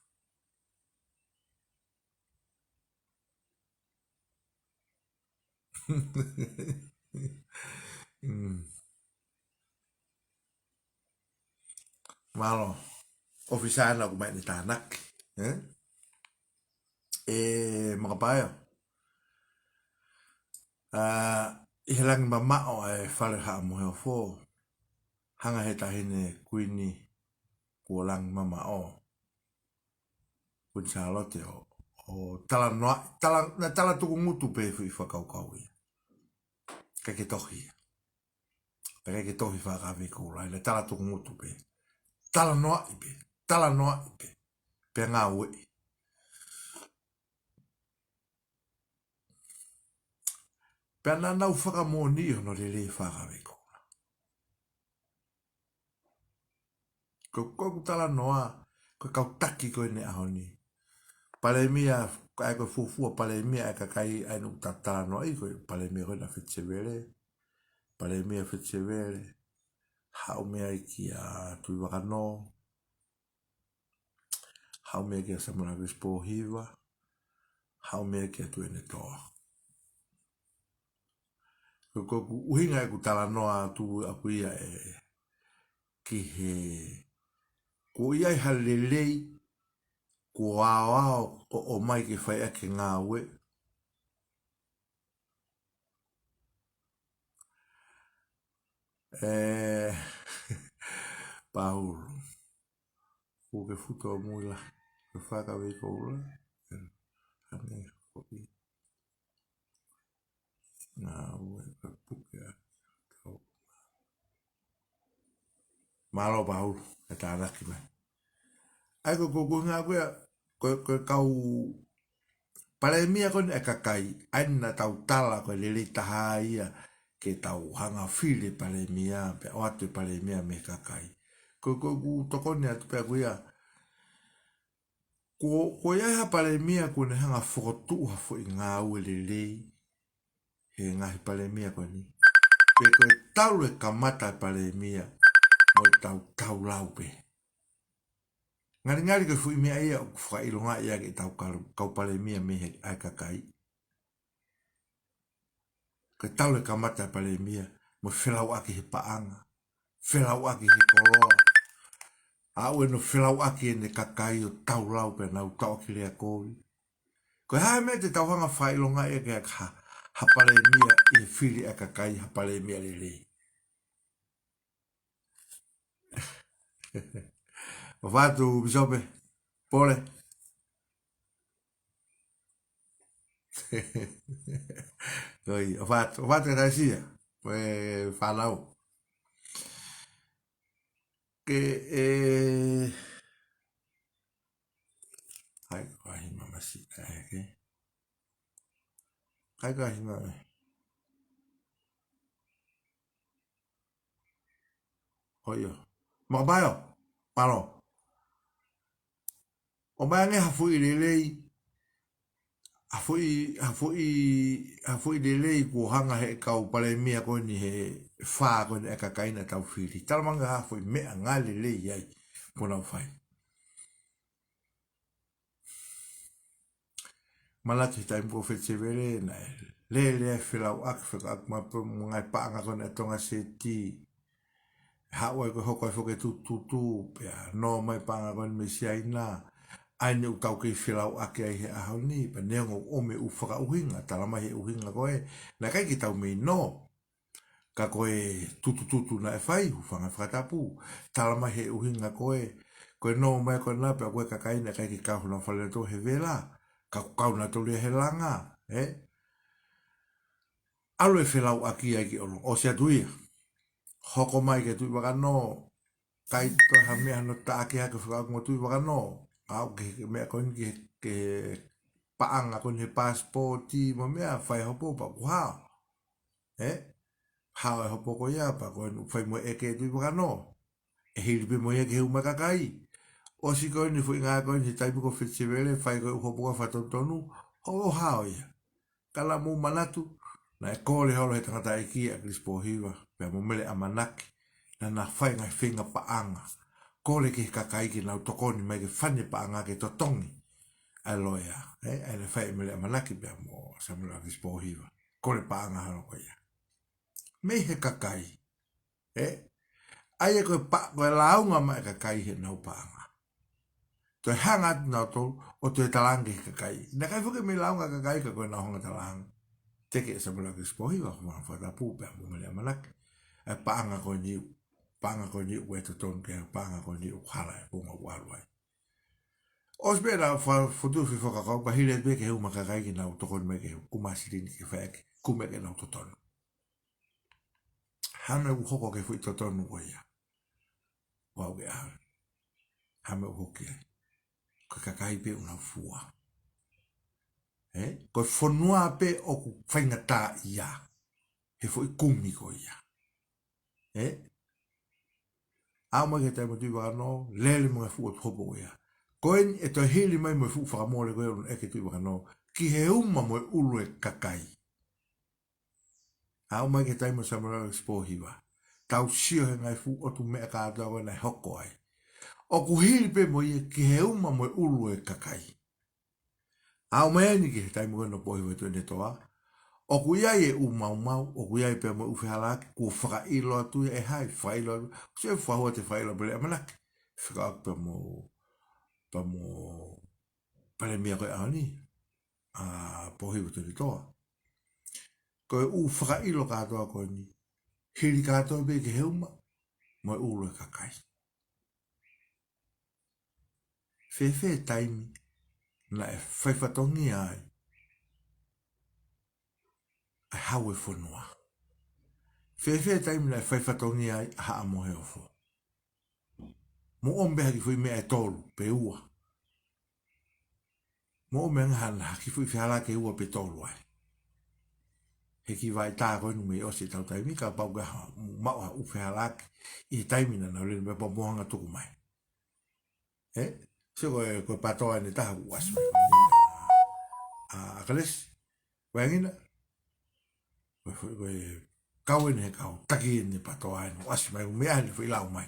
Mm. Mālō, ʻOfisa ena ʻoku ʻomai ʻene tānaki, ē? ʻE Makapaea. ʻA, ʻi he langi mamaʻo ʻa e Fale Haʻa Moheofo, hanga ʻe he Taʻahine Kuini kuo langi mamaʻo, Kuini Sālote ʻo, ʻo talanoa, tala, naʻe tala tukungutu pē foʻi fakakaukau ia. ʻIkai ke tohi ia. Pea ʻikai ke tohi fakakāvei koula, naʻe tala tukungutu pē. Talanoaʻi pē, talanoaʻi pē. Pea ngāueʻi. Pea naʻa nau fakamoʻoniʻi hono lelei fakakāvei koula. Ko, ko ʻeku talanoa, ko e kau taki ko eni ʻaho ni. Palēmia, ʻa ia ko e fuofua palēmia ʻa e kakai ʻa eni ʻoku ta talanoaʻi, ko e palēmia ko eni ʻa Fetisevele, palēmia Fetisevele, haʻu mei ai kia Tuʻivakanō, haʻu mei ai kia Samuela Veesi Pōhiva, haʻu mei ai kia Tuʻiʻonetoa. Ko, ko ʻeku ʻuhinga ʻeku talanoa atu ʻaku ia ē, ki he, ko ia ʻi ha lelei, ko e aoao ʻo, ʻomai ke fai ʻaki e ngāue. ʻE, Paulu. Kuo ke futu ʻo mui lahi. Ke fakakāvei koula. Hangē ko i. Ngāue ka puke ʻa. Mālō Paulu, e tānaki mai. ʻA ia ko, ko, ko e ngāue ko ia, ko, ko e kau palēmia ko eni ʻa e kakai, ʻa eni naʻa tau tala ko e lelei taha ia, ke tau hanga ʻo fili e palēmia, pea ʻoatu e palēmia mei he kakai. Ko, ko ʻeku tokoni atu pē ʻaʻaku ia. Ko, ko ia ha palēmia kuo ne hanga ʻo fokotuʻu ha foʻi ngāue lelei he ngaahi palēmia ko eni. Pe ko e talu e kamata e palēmia mo e tau taulau pē. Ngalingali ko e foʻi meʻa ia ʻoku fakaʻilongaʻi ʻaki ʻetau kau, kau palēmia mei he ʻa e kakai. Ko e talu e kamata e palēmia, mo e felauʻaki he paʻanga, felauʻaki he koloa. Aʻu ʻene felauʻaki ʻene kakai ʻo taulau pea nau tauʻaki lea kovi. Ko e hā e meʻa te tau hanga ʻo fakaʻilongaʻi ʻaki ha, ha palēmia ʻi he fili ʻa e kakai ha palēmia lelei? ʻOfa atu, Pīsope. Pole. ʻOi, ʻofa atu, ʻofa atu Taisia. Ko e fānau. Ke, ē, hai, ko e hima masi, ē, ke. Hai, ko e hima, ē. ʻOi, ʻio. Makapaio, palo. ʻOmai ange ha foʻi lelei, ha foʻi, ha foʻi, ha foʻi lelei kuo hanga he kau palēmia ko eni he fā ko eni ʻa e kakai naʻa tau fili. Talamai ange ha foʻi meʻa ngāue lelei ai kuo nau fai. Manatu he taimi ko ē ʻo Fetisevele naʻe lele ai e felauʻaki fekauʻaki mo e ngaahi paʻanga ko eni ʻa Tonga Seti. Haʻu ai ko e hoko ai foki e tututu, pea nō mai paʻanga ko eni mei Siaina. ʻA ia naʻa tau kei felauʻaki ai he ʻaho ni, pea neongo ʻoku ʻomi e ʻū fakaʻuhinga, talamai he ʻuhinga ko ē naʻe ʻikai ke tau mei nō. Ka ko e tutututu naʻe fai, hūfanga he fakatapu. Talamai he ʻuhinga ko ē, ko e nō mai ko ena pea ko e kakai naʻe ʻikai ke kau honau fale loto he vela, ka kuo kau nautolu ia he langa, ē? ʻAlu e felauʻaki ai ki ʻolunga, ʻosi atu ia. Hoko mai ki he Tuʻi Vakanō, ʻikai toe ha meʻa hano taʻaki hake fekauʻaki mo Tuʻi Vakanō. Aʻu ki he meʻa ko eni ki he, ki he paʻanga ko eni he pasipoti mo e meʻa, fai hopo pea kuo hao. Ē? Hao e hopo ko ia pea ko eni ʻoku fai mo e ʻeke e Tuʻi Vakanō. ʻE hili pē mo ia ki he uma e kakai. ʻOsi ko eni foʻi ngāue ko eni he taimi ko ē ʻo Fetisevele, fai ko ē e ʻū hopo ko ē fakatonutonu, ʻo hao ia. Ka naʻa mou manatu, naʻe kole holo he tangataʻeiki ʻa Kilisi Pōhiva, pea mo Mele ʻAmanaki, naʻa na fai e ngaahi feinga paʻanga. Kole ki he kakai ke nau tokoni mai ke fani e paʻanga ke totongi ʻa e loea, ē, ʻa ia naʻe fai ʻe Mele ʻAmanaki pea mo Samuela Kilisi Pōhiva. Kole paʻanga holo ko ia. Mei he kakai, ē? ʻA ia ko e pa-, ko e lāunga mai e kakai heʻenau paʻanga. Toe hanga atu nautolu ʻo toe talaange ki he kakai. Naʻe ʻikai foki ke mei lāunga e kakai ka ko ʻenau hanga talaange. Teke ʻe Samuela Kilisi Pōhiva, hūfanga he fakatapu pea mo Mele ʻAmanaki. ʻA e paʻanga ko eni, paʻanga ko eni ʻoku ʻikai totonu ke, paʻanga ko eni ʻoku hala e founga ʻoku ʻalu ai. ʻOsi pē naʻa fa-, fotu fefakakau pea hili pē ki he uma e kakai ke nau tokoni mai ki he uma e silini ke fai ʻaki, kumi ʻaki ʻenau totonu. Hā e meʻa ʻoku hoko ki he foʻi totonu ko ia? Vau ke ʻalu. Hā e meʻa ʻoku hoko ai? Ko e kakai pē ʻoku nau fua. Ē? Ko e fonua pē ʻoku faingataʻaʻia he foʻi kumi ko ia. Ē? Aʻu mai ki he taimi ʻo Tuʻi Vakanō, lele mo e fuʻu ʻotu hopo ko ia. Ko eni ʻe toe hili mai mo e fuʻu fakamole ko ia ʻoku ne ʻeke Tuʻi Vakanō ki he uma mo e ʻulu e kakai. Aʻu mai ki he taimi ʻo Samuela Kilisi Pōhiva. Tau sio he ngaahi fuʻu ʻotu meʻa kātoa ko ē naʻe hoko ai. ʻOku hili pē mo ia ki he uma mo e ʻulu e kakai. Aʻu mai eni ki he taimi ko ē ʻo Pōhiva Tuʻiʻonetoa. ʻOku ʻi ai e ʻū maumau, ʻoku ʻi ai pē mo e ʻū fehālaaki, kuo fakaʻilo atu ia ʻe hai, fakaʻilo atu. Sio e fuahua te fakaʻilo pē ʻe Mele ʻAmanaki. Fekauʻaki pea mo, pea mo Palēmia ko ē ʻaho ni, ʻa Pōhiva Tuʻiʻonetoa. Ko e ʻū fakaʻilo kātoa ko eni, hili kātoa pē ki he uma mo e ʻulu e kakai. Fēfē taimi naʻe fai fatongia ai ʻa e hau e fonua? Fēfē taimi naʻe fai fatongia ai ʻa Haʻa Moheofo? Mou ʻomi pē ha kiʻi foʻi meʻa ʻe tolu pe ua. Mou ʻomi ange ha kiʻi foʻi fehālaaki ʻe ua pe tolu ai. he kiʻi vaitā ko eni mei ʻosi ʻetau taimi, kapau ke ha, maʻu ha ʻū fehālaaki ʻi he taimi naʻa nau lele mai pea mo e hanga tuku mai. Ē? Sio ko e, ko e PATOA eni ʻe taha kuo ʻasi mai ko eni ʻa, ʻa, ʻa Kalesi. Vaʻinga. Ko e, ko e, ko e kau eni he kau taki eni PATOA eni ʻoku ʻasi mai, meʻa eni foʻi lau mai.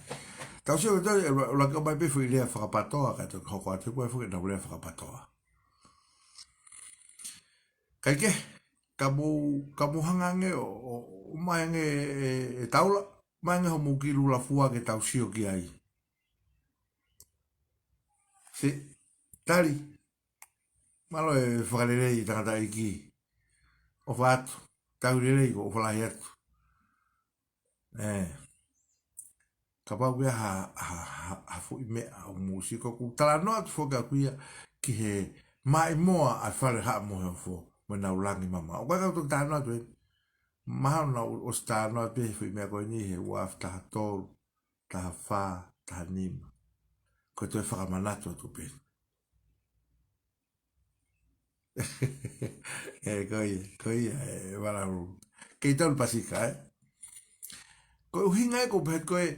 Tau sio ko e toe, ʻe ʻuluaki ʻomai pē foʻi lea faka-PATOA, kae toki hoko atu ko e foʻi nau lea faka-PATOA. Kae kehe, ka mou, ka mou hanga ange ʻo, ʻo, ʻo ʻomai ange ʻe, ʻe Taula, ʻomai ange hoʻomou kiʻi lula fua ke tau sio ki ai. Sē, tali, mālō e fakalelei tangataʻeiki, ʻofa atu, tau lelei ko e ʻofa lahi atu. Ē, kapau ko e hā, hā, hā, hā foʻi meʻa ʻoku mou sio, ʻoku ou talanoa atu foki ʻaku ia ki he maʻimoa ʻa e Fale Haʻa Moheofo, mo ʻenau langi mamaʻo. ʻOku ʻikai ke u toki talanoa atu ē. Mahalo naʻa ku ʻosi talanoa atu he foʻi meʻa ko eni he ua afe taha tolu, taha fā, taha nima. Ko e toe fakamanatu atu pē. Ē, ko ia, ko ia, ē, Valaulu. Kei tau pasika, ē? Ko e ʻuhinga ē ʻoku ou pehē ko ē,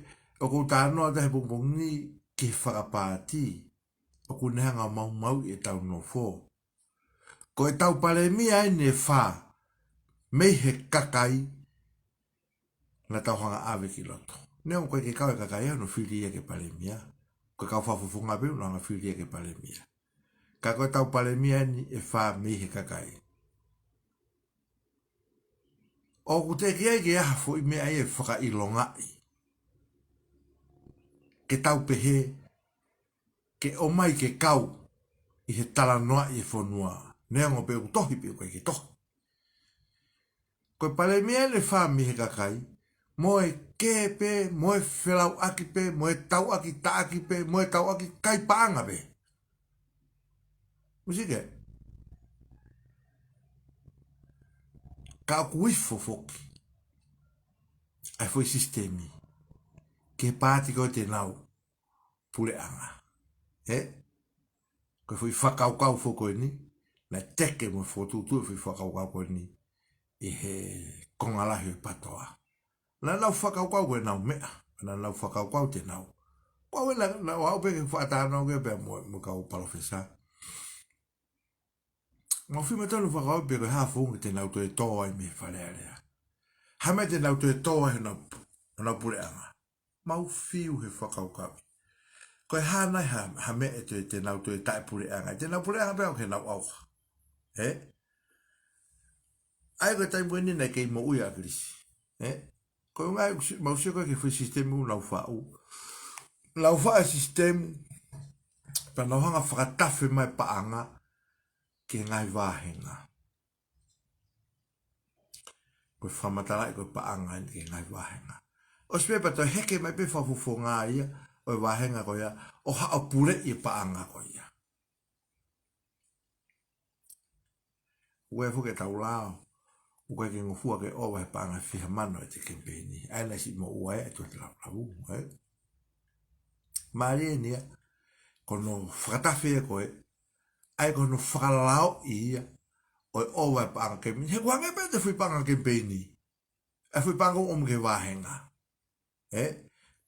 ʻoku ou talanoa atu he pongipongi ni ki he fakapaati, ʻoku ne hanga maumauʻi ʻetau nofo. Ko ʻetau palēmia eni ʻe fā, mei he kakai, naʻa tau hanga ʻave ki loto. Neongo ʻoku ʻikai ke kau e kakai ia hono fili ia ke palēmia. Ko e kau fakafofonga pē ʻoku nau hanga fili ia ke palēmia. Ka ko ʻetau palēmia eni ʻe fā mei he kakai. ʻOku teʻeki ai ke ʻi ai ha foʻi meʻa ia ʻe fakaʻilongaʻi ke tau pehē ke ʻomai ke kau ʻi he talanoaʻi e fonua. Neongo pe ʻoku tohi pe ʻoku ʻikai ke tohi. Ko e palēmia eni ʻe fā mei he kakai, mo e kē pē, mo e felauʻaki pē, mo e tauʻaki taʻaki pē, mo e tauʻaki kai paʻanga pē. Mou sio ki ai. Ka ʻoku ifo foki ʻa e foʻi sisitemi ki he paati ko ē te nau puleʻanga. Ē? Ko e foʻi fakakaukau foki ko eni, naʻe teke mo fokotuʻutuʻu e foʻi fakakaukau ko eni ʻi he konga lahi ʻo e PATOA. Naʻa nau fakakaukau ko ʻenau meʻa, naʻa nau fakakaukau te nau. Ko au ē naʻa, naʻa ku aʻu pē ke fakatalanoa ko ē pea mo, mo e kau palōfesa. Mau fiu mai tonu fakakaukau pe ko e hā e founga te nau toe tō ai mei Fale Alea. Hā e meʻa te nau toe tō ai honau, honau puleʻanga. Mau fiu he fakakaukau. Ko e hā nai ha, ha meʻa ʻe toe, te nau toe taʻepuleʻanga. Te nau puleʻanga pē au ke nau ʻauha. Ē? ʻA ia ko e taimi ko eni naʻe kei moʻui ʻa ʻAkilisi. Ē? Ko e ngaahi, mau sio ko ē ki he foʻi sisitemi ʻoku nau faʻu. Nau faʻu e sisitemi, pea nau hanga fakatafe mai paʻanga ki he ngaahi vāhenga. Ko e fakamatalaʻi ko e paʻanga eni ki he ngaahi vāhenga. ʻOsi pē pea toe heke mai pē fakafofonga ia ʻo e vāhenga ko ia, ʻo haʻo puleʻi e paʻanga ko ia. ʻOku ʻi ai foki ʻetau lao, ʻoku ʻikai ke ngofua ke ʻova he paʻanga ʻe fiha mano ʻete kemipeini. ʻA ia naʻe siʻi moʻua ē, ʻe toe te laulau, ē? Mālie eni ia, ko hono fakatafe ia ko ē, ʻa ia ko hono fakalaoʻi ia ʻo e ʻova e paʻanga kemipeini. He ʻoku hangē pē ʻete foʻi paʻanga kemipeini. ʻA e foʻi paʻanga ʻoku ʻomi ki he vāhenga. Ē?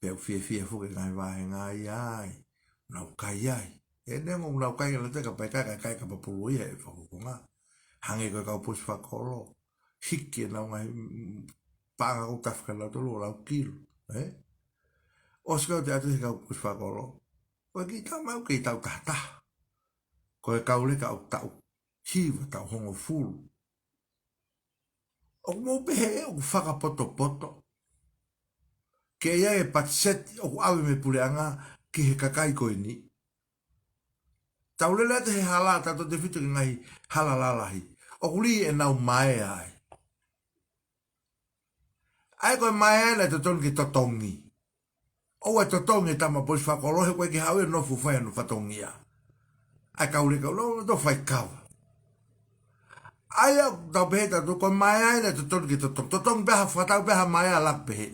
Pea ʻoku fiefia foki e ngaahi vāhenga ia ai. Nau kai ai. Ē, neongo ʻoku nau kai ʻanautolu ka ʻikai kai, kai, kai kapapulu ia ʻe fakafofonga. Hangē ko e kau posi fakakolo. Hiki ʻenau ngaahi, mm, paʻanga ʻoku tafe kia nautolu ʻo lau kilu. Ē? ʻOsi kau te ʻatu he kau posi fakakolo. Ko e kiʻi tama ʻoku kei taʻu taha taha. Ko e kau leka ʻoku taʻu hiva, taʻu hongofulu. ʻOku mou pehē ʻoku fakapotopoto ke ʻi ai e patiseti ʻoku ʻave mei he puleʻanga ki he kakai ko eni. Tau lele atu he hala, tautefito ki he ngaahi hala lalahi. ʻOku lī ʻenau maea ai. ʻA ia ko e maea naʻe totonu ke totongi. ʻOua ʻe totongi e tama posi fakakolo he ʻoku ʻikai ke haʻu ia ʻo nofo fai hono fatongia. ʻA e kau leka ʻoku nau, nau toe fai kava. ʻA ia tau pehē tautolu ko e maea naʻe totonu ke totongi. Totongi pē ha fakatau pē ha maea laku pehē.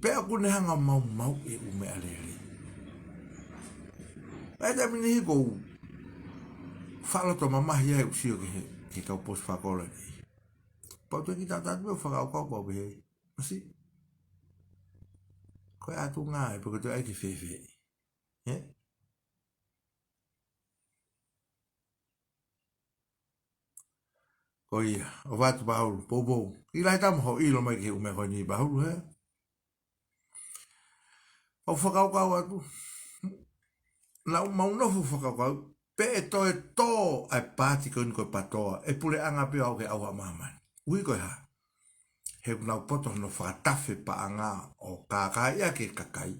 Pea ʻoku ne hanga maumauʻi e ʻū meʻalele. ʻA ia taimi ni ʻoku ou fakaloto mamahi ai ʻeku sio ki he, ki he kau posi fakakolo ni. Pau te kita tatu pē ʻo fakakaukau pau pē he. Masiʻi. Ko e ʻatu ngā ē, pe ko e toe ʻai ke fēfē. Ē? Ko ia, ʻofa atu Paulu, poupou. ʻIlai tama hoʻo ʻilo mai ki he ʻū meʻa ko eni Paulu, ē? ʻOu fakakaukau atu. Naʻa mau nofo fakakaukau. Pe ʻe toe tō ʻa e paati ko eni ko e PTOA. ʻE puleʻanga pē au ke au ha māmani. ʻUhi ko e hā. He ʻoku nau poto hono fakatafe paʻanga ʻo kākaaʻi ʻaki e kakai.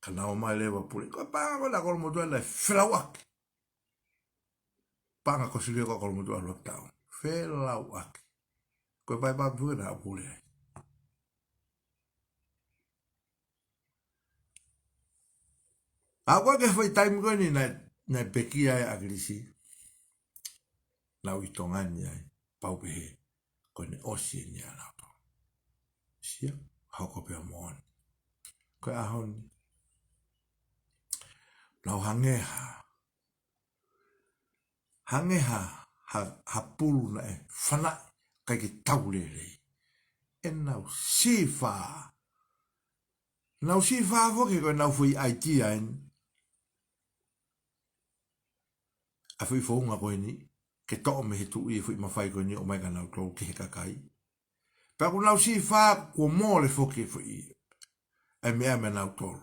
Ka nau ō mai leva pule. Ko e paʻanga ko ena Kolomotuʻa naʻe felauʻaki. Paʻanga ko Silivia ko Kolomotuʻa lockdown. Felauʻaki. Ko e pae papi pule na pule ai. ʻA ko e ke fai taimi ko eni naʻe, naʻe pekia ai ʻa ʻAkilisi. Naʻe ʻi Tonga ni ai. Pau pehē. Ko ʻene ʻosi eni ʻa nautolu. Sia, hoko pē ʻa moʻoni. Ko e ʻaho ni. Nau hangē ha. Hangē ha, ha, ha pulu naʻe fanaʻi ʻikai ke tau lelei. ʻE nau sīfā. Nau sīfā foki ko e nau foʻi ʻaitia eni. ʻA e foʻi founga ko eni, ke toʻo mei he tuʻi e foʻi mafai ko eni ʻo ʻomai kia nautolu ki he kakai. Pea ʻoku nau sīfā kuo mole foki e foʻi, ʻa e meʻa meia nautolu.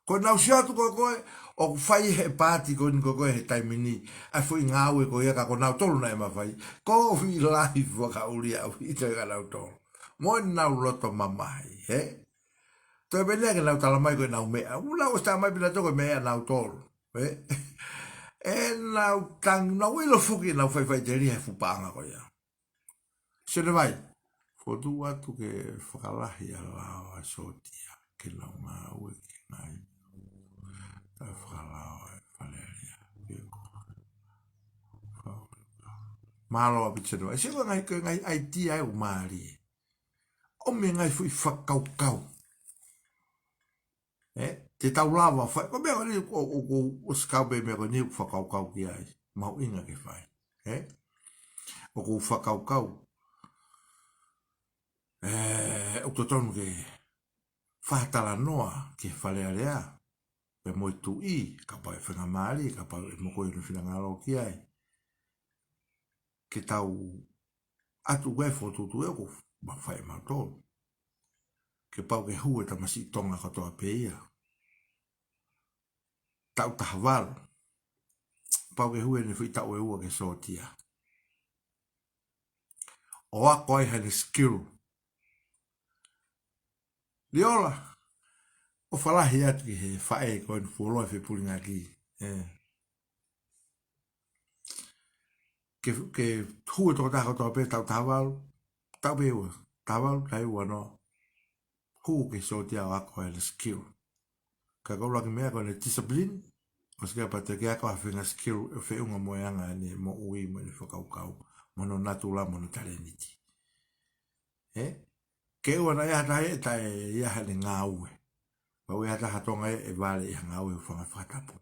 Ko e nau sio atu ko ē, ʻoku fai he paati ko eni ko ē he taimi ni, ʻa e foʻi ngāue ko ia ka ko nautolu naʻe mafai. Ko e foʻi lahi fakaʻuli ʻaupito kia nautolu. Mo ʻenau loto mamahi, ē? Toe pē lea ke nau tala mai ko ʻenau meʻa. ʻOku nau ʻosi tala mai pē nautolu ko e meʻa nautolu. Ē? ʻE nau tangi, nau ʻilo foki ʻenau faʻifaʻiteliha he fuʻu paʻanga ko ia. Sene vai. Fotu atu ke fakalahi ʻa e lao ʻa Sōtia. Ke nau ngāue ke ngai. Taʻe fakalao ʻa e Fale Alea. Pea ko. Mālō ʻaupito Sene vai. Sio ko e ngaahi, ko e ngaahi ʻaitia ʻoku mālie. ʻOmi e ngaahi foʻi fakakaukau. Ē, te tau lava fai. Ko e meʻa ko eni ʻoku, ʻoku, ʻoku ʻosi kau pē meʻa ko eni ʻoku fakakaukau ki ai. Mahuʻinga ke fai. Ē? ʻOku fakakaukau. Ē, ʻoku totonu ke fakatalanoa ki he Fale Alea. Pea mo e tuʻi, kapau ʻe fengamālie, kapau ʻe mokoi hono finangalo ki ai. Ke tau ʻatu ʻa e fokotuʻutuʻu ʻoku mafai ʻe mautolu. Ke pau ke hū e tamasiʻi Tonga kotoa pē ia. Taʻu taha valu. Pau ke hū ʻene foʻi taʻu ʻe ua ki Sōtia. ʻO ako ai haʻane skill. Liola, ʻofa lahi atu ki he faʻē ko eni fuoloa e fepulingaki. Ē. Ke, ke hū e tokotaha kotoa pē taʻu taha valu, taʻu pē ua, taha valu, taʻu ua noa. Hū ki Sōtia ʻo ako e skill. Ka ko e ʻuluaki meʻa ko ʻene discipline, ʻosi ke pau te ke ako ha faʻahinga skill ʻe feʻunga mo e anga ʻene moʻui mo ʻene fakakaukau, mo hono natula mo hono talēniti. Ē? Ke ʻoua naʻa ʻi ai ha taha ʻe taʻe ʻi ai haʻane ngāue. Pau ʻe ʻi ai ha taha Tonga ʻe, ʻe vale ʻi ha ngāue ʻoku fanga fakatapu.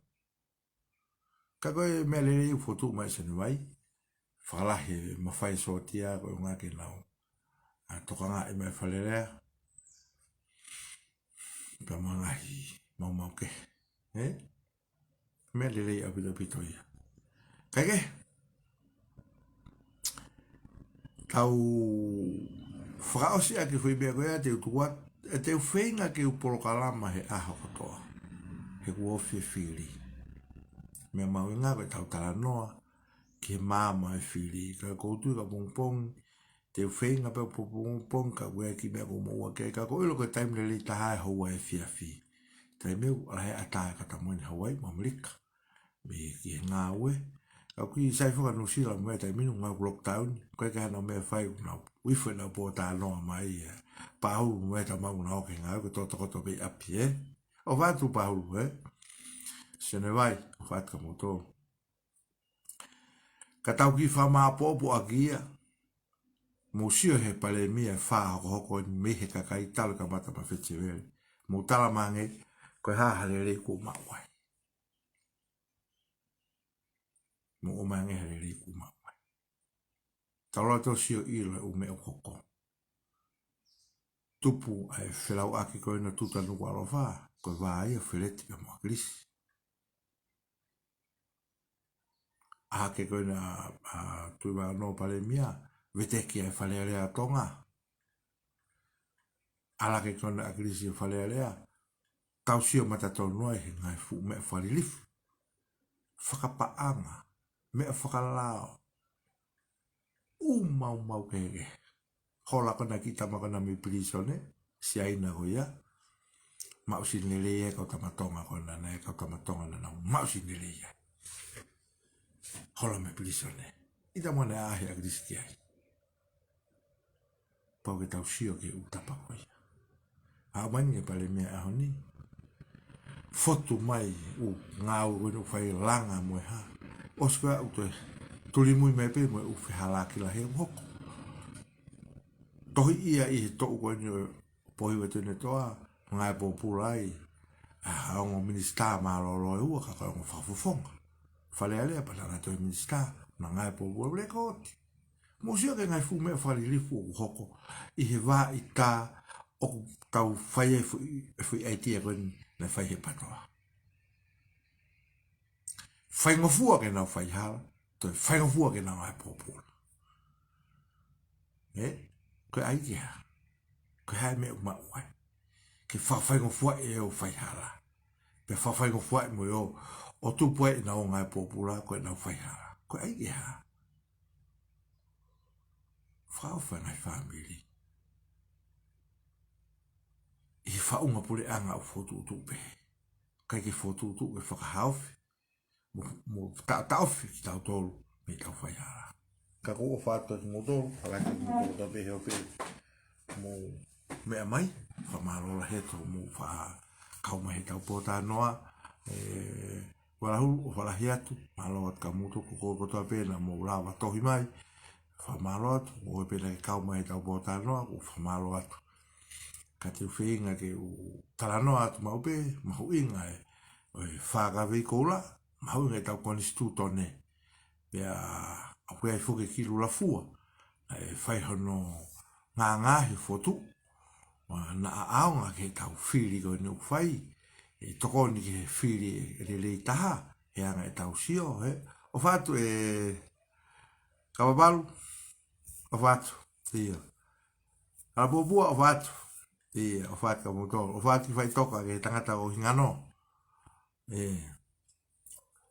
Ka ko e meʻa lelei ʻoku fotu mai Sene vai. Fakalahi e mafai Sōtia ko e ʻuhinga ke nau. ʻA tokangaʻi mai Fale Alea. Pea mo e ngaahi maumau kehe. Ē? Meʻa lelei ʻaupito ʻaupito ia. Kae kehe. Tau fakaʻosi ʻaki e foʻi meʻa ko ia te u tuku atu, ʻe te u feinga ke u polokalama he ʻaho kotoa. He kuo ofi e fili. Meʻa mahuʻinga ko e tau talanoa, ki he maama e fili. Ka ʻoku ou tui ka pongipongi, te u feinga pē pongipongi, ka ʻoku ʻi ai e kiʻi meʻa ʻoku ou moʻua ki ai, ka ʻoku ou ʻilo ko e taimi lelei taha e houa efiafi. Taimi ʻoku lahi ʻatā e kata mo eni Hawaii mo ʻAmelika. Mei he ki he ngāue. Ka ʻoku ʻi ai e faka Nuʻusila mo e taimi ni ngāue lockdown. Ko e ke hana meʻa fai ʻoku nau uifo ʻenau pōtalanoa mai ē. Pahulu mo e tamau na ʻoku ke ngāue ko e tokoto pē ʻi ʻapi ē. ʻOfa atu Pahulu ē. Sene vai, ʻofa atu kia moutolu. Ka tau kiʻi fakamāʻopoʻopo ʻaki ia. Mou sio he palēmia ʻe fā hokohoko eni mei he kakai talu e kamata mei Feteveli. Mou tala mai ange, ko e hā ha lelei kuo maʻu ai. Mou ʻomai ange ha lelei kuo maʻu ai. Tau lau ʻo sio ʻilo e ʻū meʻa ʻoku hoko. Tupu ʻa e felauʻaki ko ena Tuta Nukuʻalofa, ko e vā ia ʻo Feleti pea mo ʻAkilisi. ʻAlu hake ko ena ʻa, ʻa Tuʻivāono Palēmia, veteki ʻa e Fale Alea ʻa Tonga. ʻAlu hake ko ena ʻa ʻAkilisi ʻi Fale Alea, tau sio matatonu ai he ngaahi fuʻu meʻa fakalilifu. Fakapaʻanga, meʻa fakalao. ʻŪ maumau kehekehe. Hola ko ena kiʻi tama ko ena mei pilīsone, Siaina ko ia. Maʻu sini lelei e kau tama Tonga ko ena, naʻe kau tama Tonga naʻa nau maʻu sini lelei ai. Hola mei pilīsone. ʻI he taimi naʻe ʻaʻahi ʻa ʻAkilisi ki ai. Pau ke tau sio ki he ʻū tapa ko ia. ʻA mai ni e Palēmia ʻaho ni. Fotu mai ʻū ngāue ko ena ʻoku fai, langa mo e hā. ʻOsi ko ia ʻoku toe tulimui mai pē mo e ʻū fehālaaki lahi ʻoku hoko. Tohi ia ʻi he toʻu ko eni ʻo Pohiva Tuʻiʻonetoa, ngāue pōpula ai ʻa e ongo minisitā mālōlō ʻe ua, ka ko e ongo fakafofonga Fale Alea pea naʻa na toe minisitā, na ngāue pōpula, lekooti. Mou sio ki he ngaahi fuʻu meʻa fakalilifu ʻoku hoko ʻi he vā ʻi tā ʻoku tau fai ai e foʻi, e foʻi ʻaitia ko eni naʻe fai he PATOA. Faingofua ke nau faihala, toe faingofua ke nau ngāue pōpula. ʻE, ko e ʻai ke hā? Ko e hā e meʻa ʻoku maʻu ai? Ke fakafaingofua e ō faihala. Pea fakafaingofua e mo e ō, ʻo tupu ai ʻenau ngāue pōpula ko ʻenau faihala. Ko e ʻai ke hā? Fakaʻofa e ngaahi fāmili. ʻI he faʻunga puleʻanga ʻoku fokotuʻutuʻu pē. ʻIkai ke fokotuʻutuʻu ke fakahaofi mo, mo taʻotaʻofi kitautolu mei heʻetau faihala. Ka ʻoku ou ʻofa atu kiate kimoutolu, ʻalu atu kiate kimoutolu kotoa pē he ope, mou meʻa mai, fakamālō lahi atu hoʻomou faʻa kau mai heʻetau pōtalanoa, ē, Valahulu, ʻofa lahi atu, mālō atu kia moutolu ko, ko, kotoa pē naʻa mou lava tohi mai, fakamālō atu, ʻoku ou pehē naʻa ke kau mai heʻetau pōtalanoa, ʻoku ou fakamālō atu. Ka te u feinga ke u talanoa atu maʻu pē, mahuʻinga e, ʻo e fakaveikoula, mahuʻinga ʻetau konisitūtone. Pea ʻoku ʻi ai foki e kiʻi lulafua, ʻe fai hono ngāngāhi fotu, ʻo na ʻaonga ki heʻetau fili ko eni ʻoku fai, ʻe tokoni ki he fili ʻe lelei taha, he anga ʻetau sio, ē. ʻOfa atu e Kavapalu, ʻofa atu, ʻio. Alapōpua, ʻofa atu, ʻio, ʻofa atu kia moutolu, ʻofa atu ki Faʻitoka, ki he tangata ʻo Hingano. ʻE.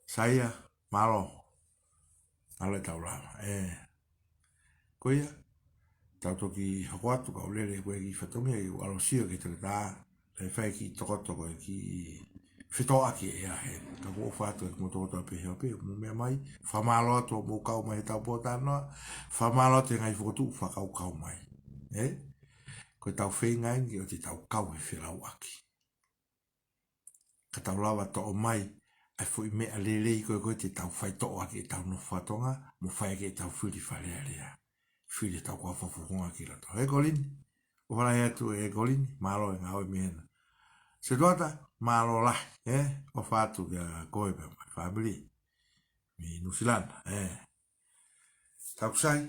Saia, mālō. Mālō e tau lava. ʻE. Ko ia, tau toki hoko atu, kau lele ko e kiʻi fatongia ʻi ʻalu ʻo sio ki he toketā, ʻe fai e kiʻi tokoto ko e kiʻi fetōʻaki ʻe ʻahe. Ka ʻoku ou ʻofa atu ki he kimoutolu kotoa pē he ope, mou meʻa mai, fakamālō atu hoʻomou kau mai heʻetau pōtalanoa, fakamālō atu he ngaahi fokotuʻu fakakaukau mai. ʻE? Ko ʻetau feinga eni ke ʻoua te tau kau he felauʻaki. Ka tau lava toʻo mai ʻa e foʻi meʻa lelei ko ē ko ē te tau faitoʻo ʻaki ʻetau nofo faka-Tonga, mo fai ʻaki ʻetau fili Fale Alea. Fili ʻetau kau fakafofonga ki loto. Ē Kolini, ʻofa lahi atu ē Kolini, mālō e ngāue mei hena. Setuata, mālō lahi, ē, ʻofa atu kia koe pea mo e fāmili mei Nuʻusila, ē. Tau sai,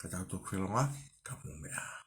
ka tau toki felōngoaki, ka mou meʻa ā.